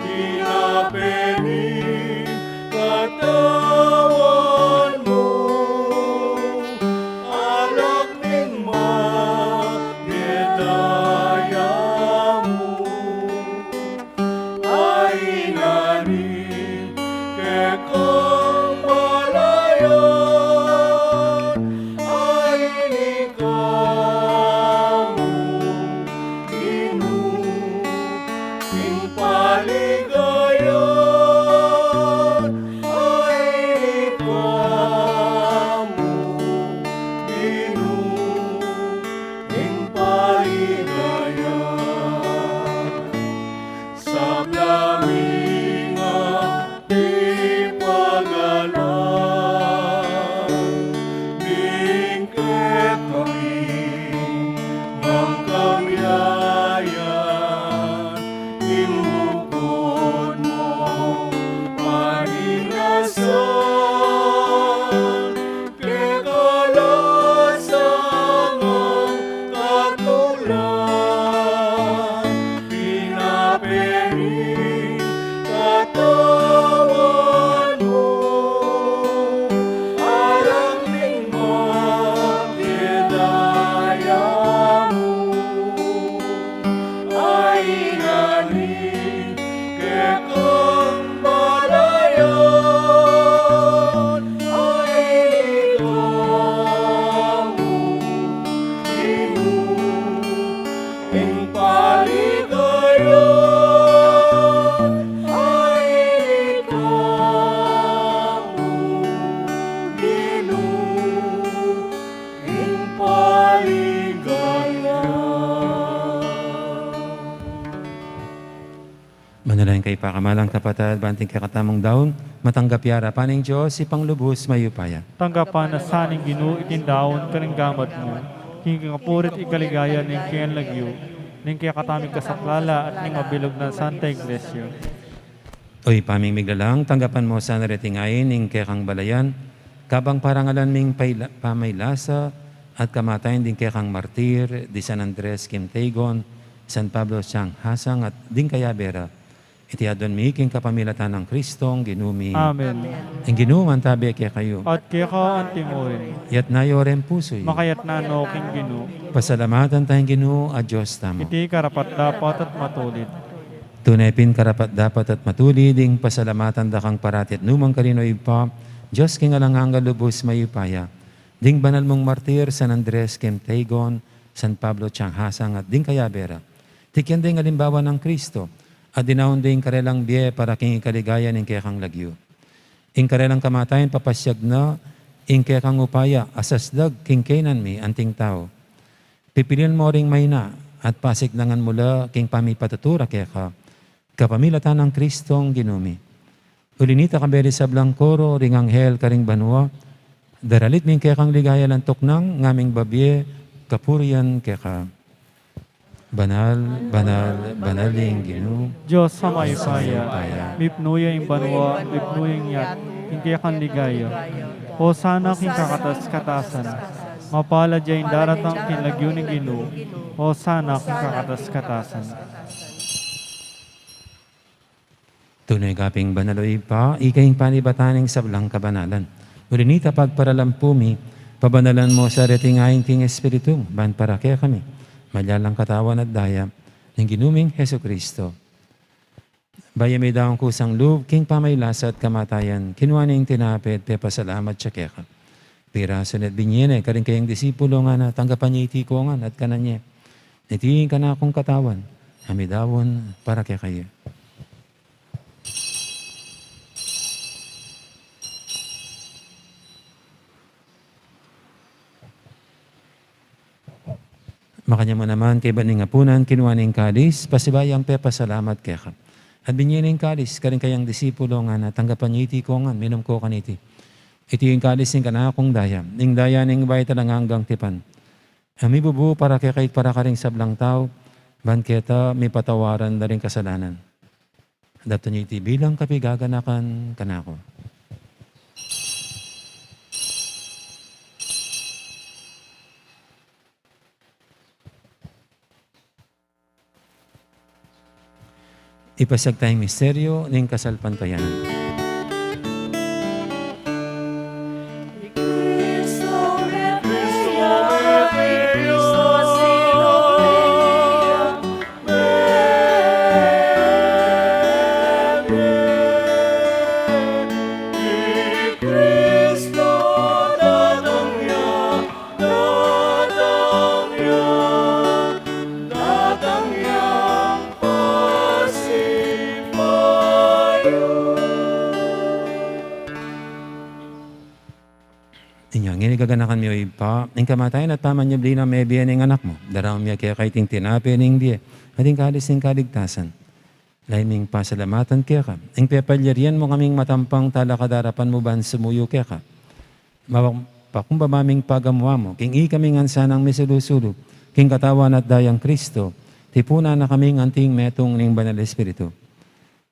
pinape ning katawan mu, alak ning magedaya mu. Ay ngani kekang balayan, ay ni kamu Ginu, ing paligayan, ay ni kamu Ginu, ing paligayan. Sabla mi nga ipagalang ning kekami, mangkamyayan ing bukod mung paninasan, kekalasangan katulan, pinape ning katawan mu, alak ning magedaya mu. Ay ngani kekang balayan, ay ni kamu Ginu, ing paligayan, ay ni kamu Ginu, ing paligayan. Manalangin kayu pakamalan kung kapatad, ban king kekatamung daun, matanggap ya arapan ning Dios, Ibpang lubus mayupaya. Tanggapan na sa ning Ginu iting daun karing gamat mu, king kapurian at kaligayan ning keyang lagyu, ning kekatamung kasaplalan at ning mabilug nang Santa Iglesia. O Ibpa ming miglalang, tanggapan mu sana reting ain ning kekang balayan, kabang parangalan ming paila-, pamaylasa at kamatayan ding kekang martir, di San Andres Quintegon, San Pablo Tiang Hasang, at ding kayabe ra. Iti aduan mi king kapamilatan nang Kristong Ginu mi. Amen. Ing Ginu mantabi kekayu. At keka antimurin. Yatna yu ring pusu yu. Makayatna no king Ginu. Pasalamatan taya ing Ginu a Dios tamu. Iti karapat-dapat at matulid. Tune pin karapat-dapat at matulid ing pasalamatan da kang parati at nukarin man, Ibpa, Dios king alang angga, lubus mayupaya. Ding banal mung martir, San Andres Quintegon, San Pablo Tiang Hasang, at ding kayabe ra. Tikyan da ing alimbawa nang Kristo, at dinaun da ing karelang bie para king ikaligayan ning kekang lagyu. Ing karelang kamatayan papasiag na ing kekang upaya a sasdag king kaynan mi anting tau. Pipilian mu ring maina at pasiknangan mu la king pamipatutu ra keka, kapamilatan nang Kristong Ginu mi. Uli na nita, kayabe ring sablang koro ring anghel karing banua, Daralit mi ing kekang ligaya, lantuk nang ngaming babie kapurian keka. Banal, banal, banal ing Ginu. Dios a mayupaya, mipnu ya ing banua, mipnu ya ing yatu, ing kekang ligaya. Hosana king kakatas-katasan. Mapalad ya ing daratang king lagyu ning Ginu. Hosana king kakatas-katasan. Tune ka pin banal, o Ibpa, ika ing panibatan ning sablang kabanalan. Uli na nita pagparalampu mi, pabanalan mu sa reting ain king Espiritu, ban para kekami maging katawan at daya ning Ginu ming Jesucristo. Bayu miyadwang kusang lub king pamagkasakit at kamatayan, kinua ne ing tinape at pepasalamat ya keka. Pirasu ne at binie ne karing kayang disipulo, ngana, tanggapan ye iti kongan at kanan ye. Iti ing kanakung katawan, a midaun para kekayu. Makanyan mu naman, kaybat ning apunan, kinua ne ing kalis, pasibayu yang pepasalamat keka. At binie ne ing kalis karing kayang disipulo, ngana, tanggapan ye iti kongan, minum kayu kaniti. Iti ing kalis ning kanakung daya, ing daya ning bayu at alang anggang tipan, a mibubu para kekayu at para karing sablang tau, ban keta mipatawaran da ring kasalanan. Daptan ye iti bilang kapaganakan kanaku. Ipasiag taya ing misteryu ning kasalpantayanan. Datang ya, datang ya, datang yang pasibayu. Inya ngeni gaganakan mi, o Ibpa, ing kamatayan at pamanyubli nang mebie ning Anak mu. Daraun mi keka iting tinape ning bie at ing kalis ning kaligtasan. Lalu ming pasalamatan keka ing pepalyarian mu kaming matampang talakad king arapan mu ban sumuyu keka. Mapakumbaba ming pagamu-amu king ikaming ansanang misulu-sulu king katawan at dayang Kristo, tipunan na kaming anting metung ning Banal Espiritu.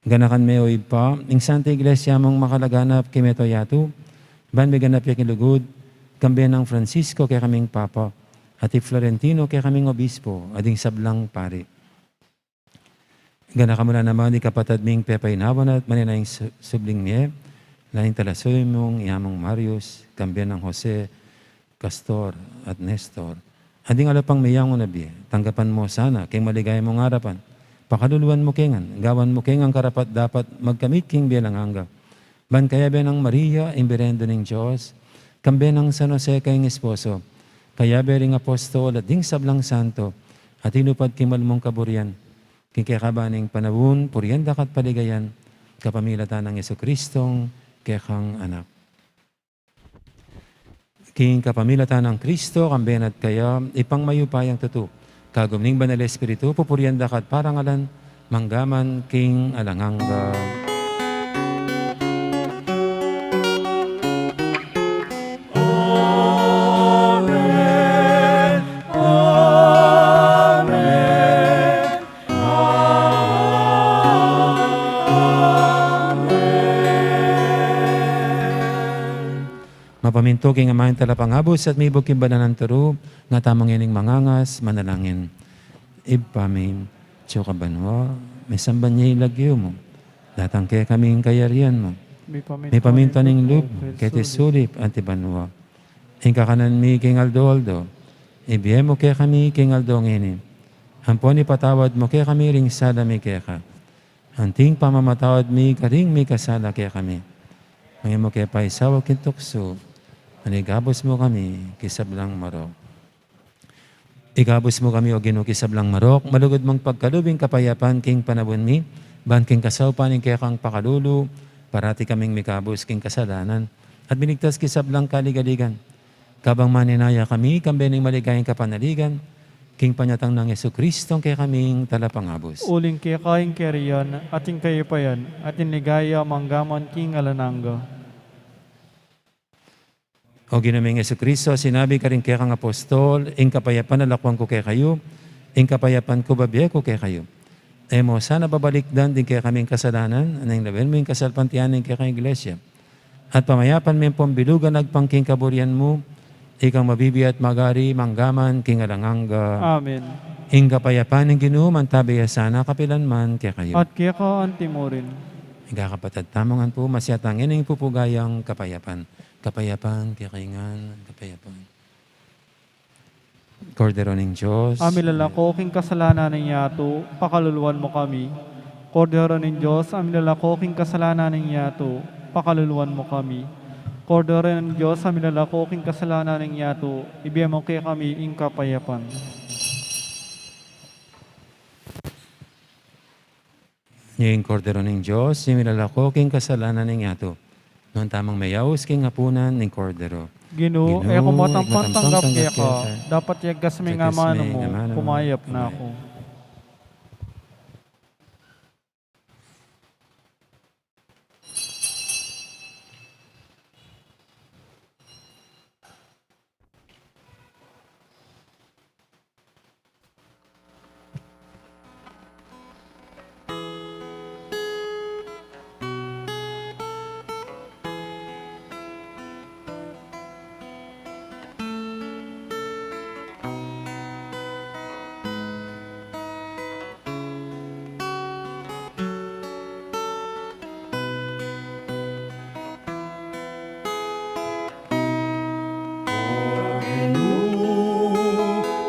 Ganakan me, o Ibpa, ing Santa Iglesia mung makalaganap king mabilug a yatu, ban miganap ya king lugud, kambe nang Francisco kekaming Papa, at i Florentino kekaming Obispo, at ding sablang pari. Ganakan mu la naman ding kapatad ming pepaynawan at manenaya king su-, subling mie, lalu ing talasuyu mung i Among Marius, kambe nang Jose, Castor, at Nestor, at ding ala pang miyanguna bie, tanggapan mu sana king maligaya mung arapan, pakaluluan mu ke ngan, gawan mu ke ngan karapat-dapat magkamit king bie alang angga. Ban kayabe nang Maria, ing Birhen ning Dios, kambe nang San Jose kayang esposo, kayabe ring apostol at ding sablang santo, a tinupad king malmung kaburian, king kekaban ning panaun, purian da ka at paligayan, kapamilatan nang Jesucristong kekang Anak. King kapamilatan nang Kristo, kambe na at kaya, Ibpang mayupayang tutu, kagum ning Banal Espiritu, pupurian da ka at parangalan, mangga man king alang angga. Amen. Amen. Amen. Mapamintu king Ama ing Talapangabus at mibug king banal a turu, nga tamu ngening mangangas, manalangin. Ibpa mi, atsu ka banua, misamban ya ing lagyu mu. Datang kekami ing kayarian mu. Mipamintuan ing lub mu, keti sulip anti banua. Ing kakanan mi king aldo-aldo, ibie mu kekami king aldo ngeni. Ampon ipatawad mu kekami ring sala mi keka, anti ing pamamatawad mi karing mikasala kekami. Manga e mu ke paisaul king tuksu, nune ikabus mu kami king sablang marok. Ikabus mu kami, O Ginu, king sablang marok, malugud mung pagkalub ing kapayapan king panaun mi, ban king kasaupan ning kekang pakalulu, parati kaming mikabus king kasalanan, at miligtas king sablang kaligaligan. Kabang manenaya kami, kambe ning maligayang kapanaligan, king panyatang nang Jesucristong kekaming Talapangabus. Uling keka ing kayarian, at ing kayupayan, at ing ligaya, mangga man king alang angga. O Ginu ming Jesucristo, sinabi karing kekang apostol, ing kapayapan lalakwan ku kekayu, ing kapayapan ku bibie ku kekayu. E mu sana babalikdan ding kekaming kasalanan, nune lawen mu ing kasalpantayanan ning kekang Iglesia. At pamayapan me pung bilugan agpang king kaburian mu, ikang mabibie at magari mangga man king alang angga. Amen. Ing kapayapan ning Ginu mantabe ya sana kapilan man kekayu. At keka anti mu rin. Ing kakapatad tamu ngan pu, masyatan ing pupugayang kapayapan. Kapayapan kekayu ngan, kapayapan. Kordero ning Dios, a milalako king kasalanan ning yatu, pakaluluan mu kami. Kordero ning Dios, a milalako king kasalanan ning yatu, pakaluluan mu kami. Kordero ning Dios, a milalako king kasalanan ning yatu, ibie mu kekami ing kapayapan. Ing Kordero ning Dios, ing milalako king kasalanan ning yatu. Nuan tamung meyaus king apunan ning Kordero. Ginu, Ginu, e ku matampang tanggap keka, dapat yagkas me ing amanu mu, kumayap na ku. O Ginu,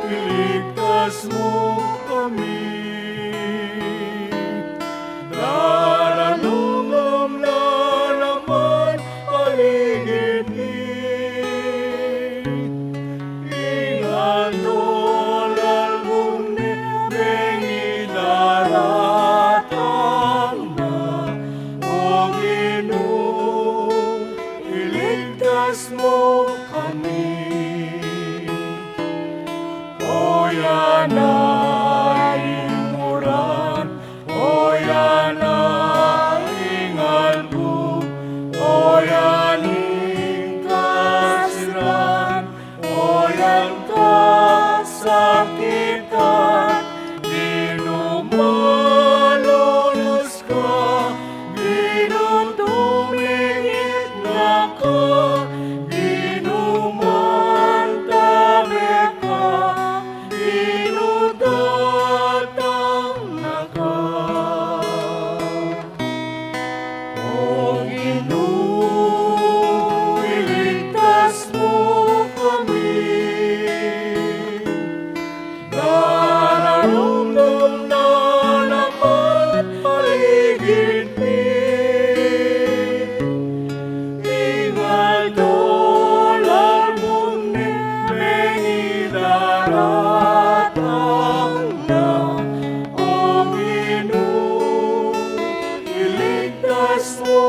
iligtas mu kami. Daranumdum na naman paligid mi. Ing aldo lalbun mi bengi daratang na. O Ginu, iligtas mu kami. O ya na ing uran, o ya na ing albu, o ya ning kasiran, o yang kasakitan, Ginu, malulus ka, Ginu, tumingit na ka, Ginu, mantabe ka, Ginu, datang na ka. O Ginu, iligtas mu kami. Dararumdum na naman paligid mi. Ing aldo lalbun mi bengi daratang na. O Ginu, iligtas mu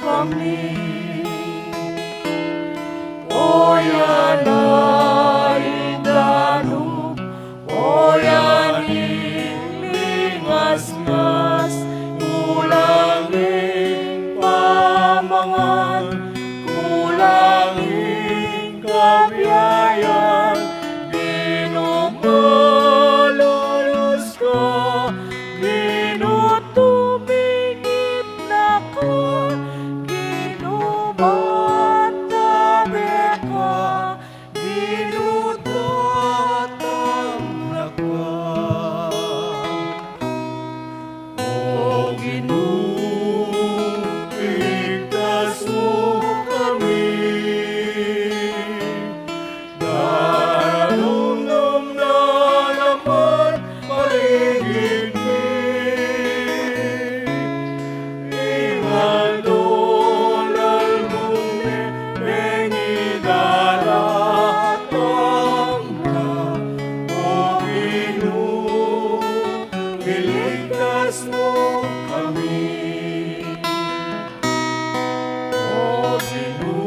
kami. O ya na ing danup, o ya ing lingasngas, kulang ing pamangan, kulang ing kabiayan, Ginu, malulus ka, Ginu, tumingit na ka, Ginu, mantabe ka, Ginu, datang na ka. O Ginu, iligtas mu kami. Dararumdum na naman paligid mi. Ing aldo lalbun mi bengi daratang na. O Ginu, iligtas mu kami. O Ginu,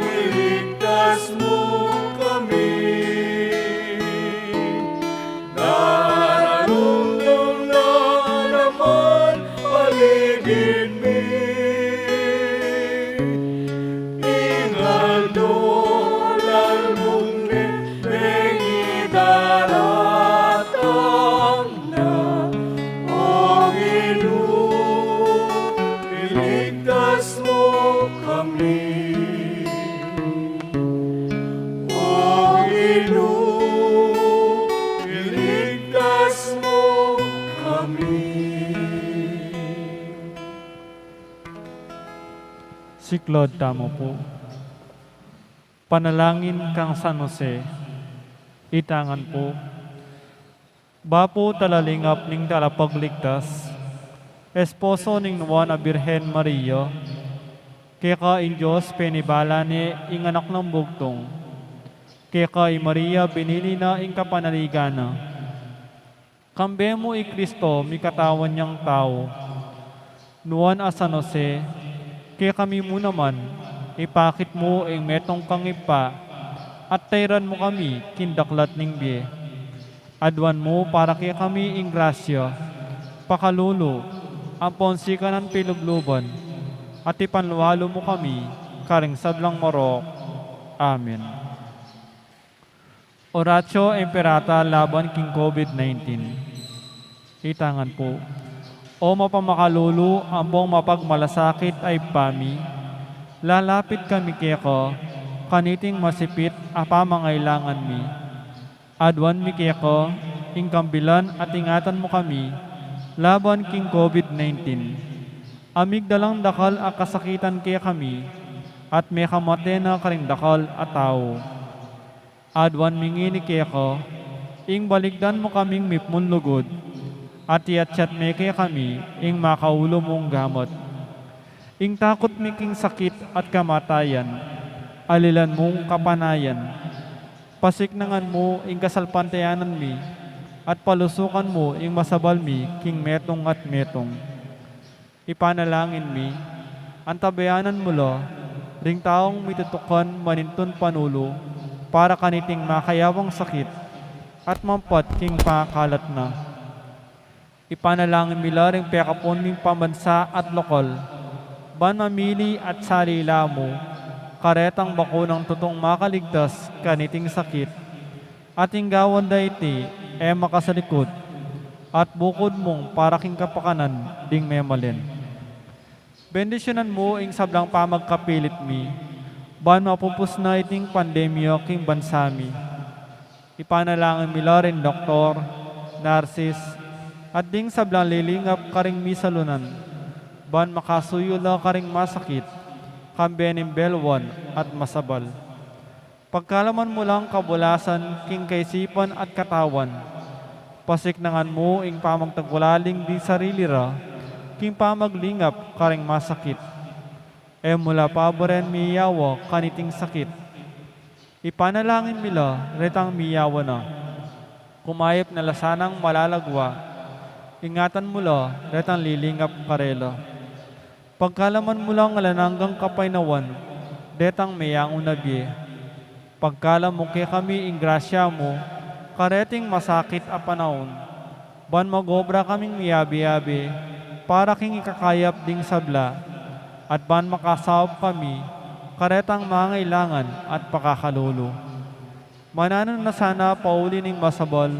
iligtas mu kami. Dararumdum na naman paligid mi. Ing Siklaud tamu pu. Panalangin kang San Jose. Itangan pu. Bapu, talalingap ning Talapagligtas, esposo ning Nuan a Birhen Maria, keka ing Dios penibala ne ing Anak nang Bugtung, keka i Maria binili na ing kapanaligan na. Kambe mu i Kristo mikatawan yang tau. Nuan a San Jose, kekami mu naman, ipakit mu ing metung kang Ibpa, at tairan mu kami king daklat ning bie. Aduan mu para kekami ing grasya, pakalulu, ampon sikanan pilubluban, at ipanlualu mu kami karing sablang marok. Amen. Oratio Imperata laban king COVID nineteen. Itangan pu. O mapamakalulu ampong mapagmalasakit a Ibpa mi, lalapit kami keka kaniting masipit a pamangailangan mi. Aduan mi keka ing kambilan at ingatan mu kami laban king COVID nineteen. A migdalang dakal a kasakitan kekami at mekamate na karing dakal a tau. Aduan mi ngeni keka, ing balikdan mu kaming mipmun lugud, at iyatyat me kekami ing makaulu mung gamat. Ing takut mi king sakit at kamatayan, alilan mung kapanayan. Pasiknangan mu ing kasalpantayanan mi, at palusukan mu ing masabal mi king metung at metung. Ipanalangin mi, antabayanan mu la ring taung mitutukan manintun panulu para kaniting makayawang sakit at mampat king pangakalat na. Ipanalangin mi la ring pekapun ming pambansa at lokal, ban mamili at salila mu karetang bakunang tutung makaligtas kaniting sakit. At ing gawan da iti e makasalikut, at bukud mung para king kapakanan ding memalen. Bendisyunan mu ing sablang pamagkapilit mi, ban mapupus na iting pandemya king bansa mi. Ipanalangin mi la ring doktor, narsis, at ding sablang lilingap karing misalunan, ban makasuyu la karing masakit, kambe ning belwan at masabal. Pagkalaman mu lang kabulasan king kaisipan at katawan. Pasiknangan mu ing pamagtagulaling ding sarili ra king pamaglingap karing masakit. E mu la paburen miyawa kaniting sakit. Ipanalangin mi la retang miyawa na. Kumayap na la sanang malalagwa. Ingatan mu la retang lilingap karela. Pagkalaman mu lang alang anggang kapaynawan detang meyangu na bie. Pagkalam mu kekami ing grasya mu kareting masakit a panaun, ban mag-obra kaming miyabe-yabe para king ikakayap ding sabla, at ban makasaup kami karetang mangailangan at pakakalulu. Mananu na sana pauli ning masabal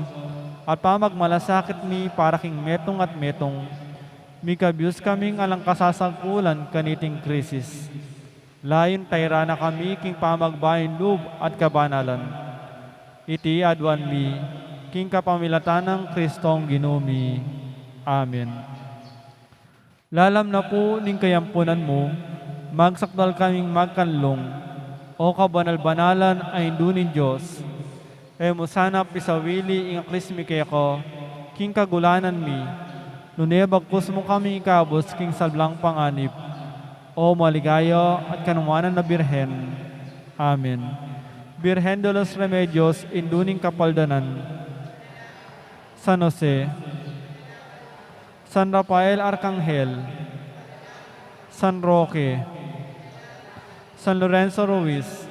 at pamagmalasakit mi para king metung at metung, mikabus kaming alang kasasagkulan kaniting krisis. Layun tairan na kami king pamagbaing lub at kabanalan. Iti aduan mi king kapamilatan nang Kristong Ginu mi. Amen. Lalam na pu ning kayampunan mu, magsakdal kaming magkanlung, O kabanal-banalan a Indu ning Dios. E mu sana pisawili ing aklis mi keka king kagulanan mi, nune bagkus mu kami ikabus king sablang panganib, O maligaya at kanuanan a Birhen. Amen. Birhen de los Remedios, Indu ning Kapaldanan. San Jose, San Rafael Arcangel, San Roque, San Lorenzo Ruiz,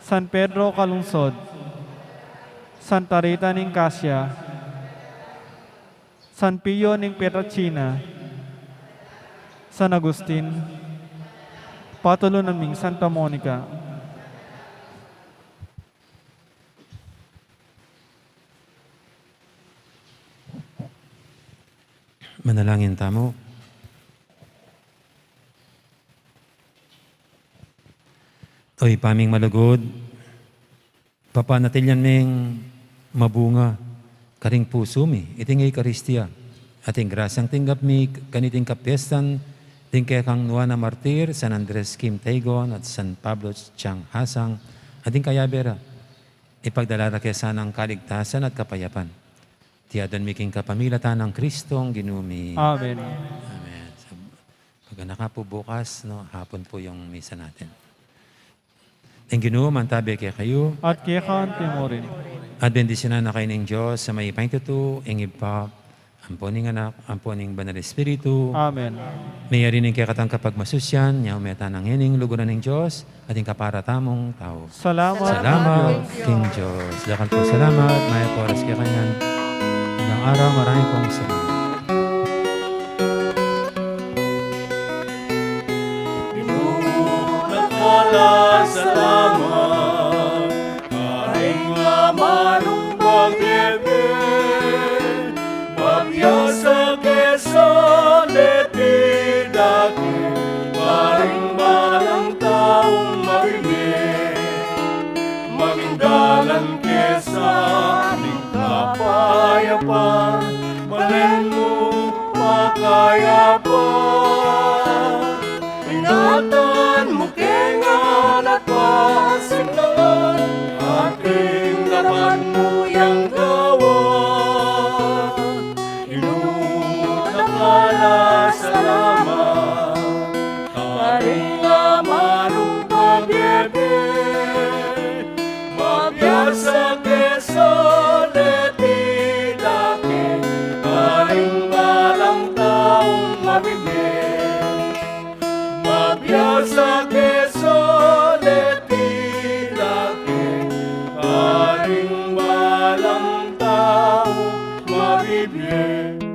San Pedro Calungsod, Santa Rita ning Casia, San Pio ning Pietrelcina, San Agustin, patulunan ming Santa Monica. Manalangin tamu. O Ibpa ming malugud, papanatilian ming mabunga karing pusu mi iting Eukaristia, at ing grasyang tinggap mi kaniting kapestan Ding kekang Nuan a Martir, San Andres Kim Taygon, at San Pablo Chang Hasang, at ding kayabe ra, ipagdala ra ke sana ing kaligtasan at kapayapan. Iti adwan mi king kapamilatan nang Kristong Ginu mi. Amen. Amen. So, pag-anak nga po bukas, no, hapon po yung misa natin. Ing Ginu mantabe kekayu. At keka mu rin. At bendisyunan na kayu ning Dios a mayupaya king tutu, ing Ibpa, ampo ning Anak, ampo ning Banal Espiritu. Amen. Mayari ning kekatang kapagmasusyan, nya ume tana ngening luguran ning Dios, at ing kapara tamung tau. Salamat. Salamat king Dios. Dakal pung salamat, mayap a oras kekayu ngan. Magandang araw, marami pong salamat. Dakal a salamat, Karing amanung pagbibi, mabiasa ke sa leti dake, karing balang taung mabibi, maging dalan ke sa ning kapayapan, balen mu makayapa. Ingatan mu ke ngan at pasiglangan, ating dapat mu yang gawan. Dakal a salamat, Karing amanung pagbibi, mabiasa ke sa leti dake, karing balang taung mabibi, mabiasa ke sa leti dake, karing balang taung mabibi.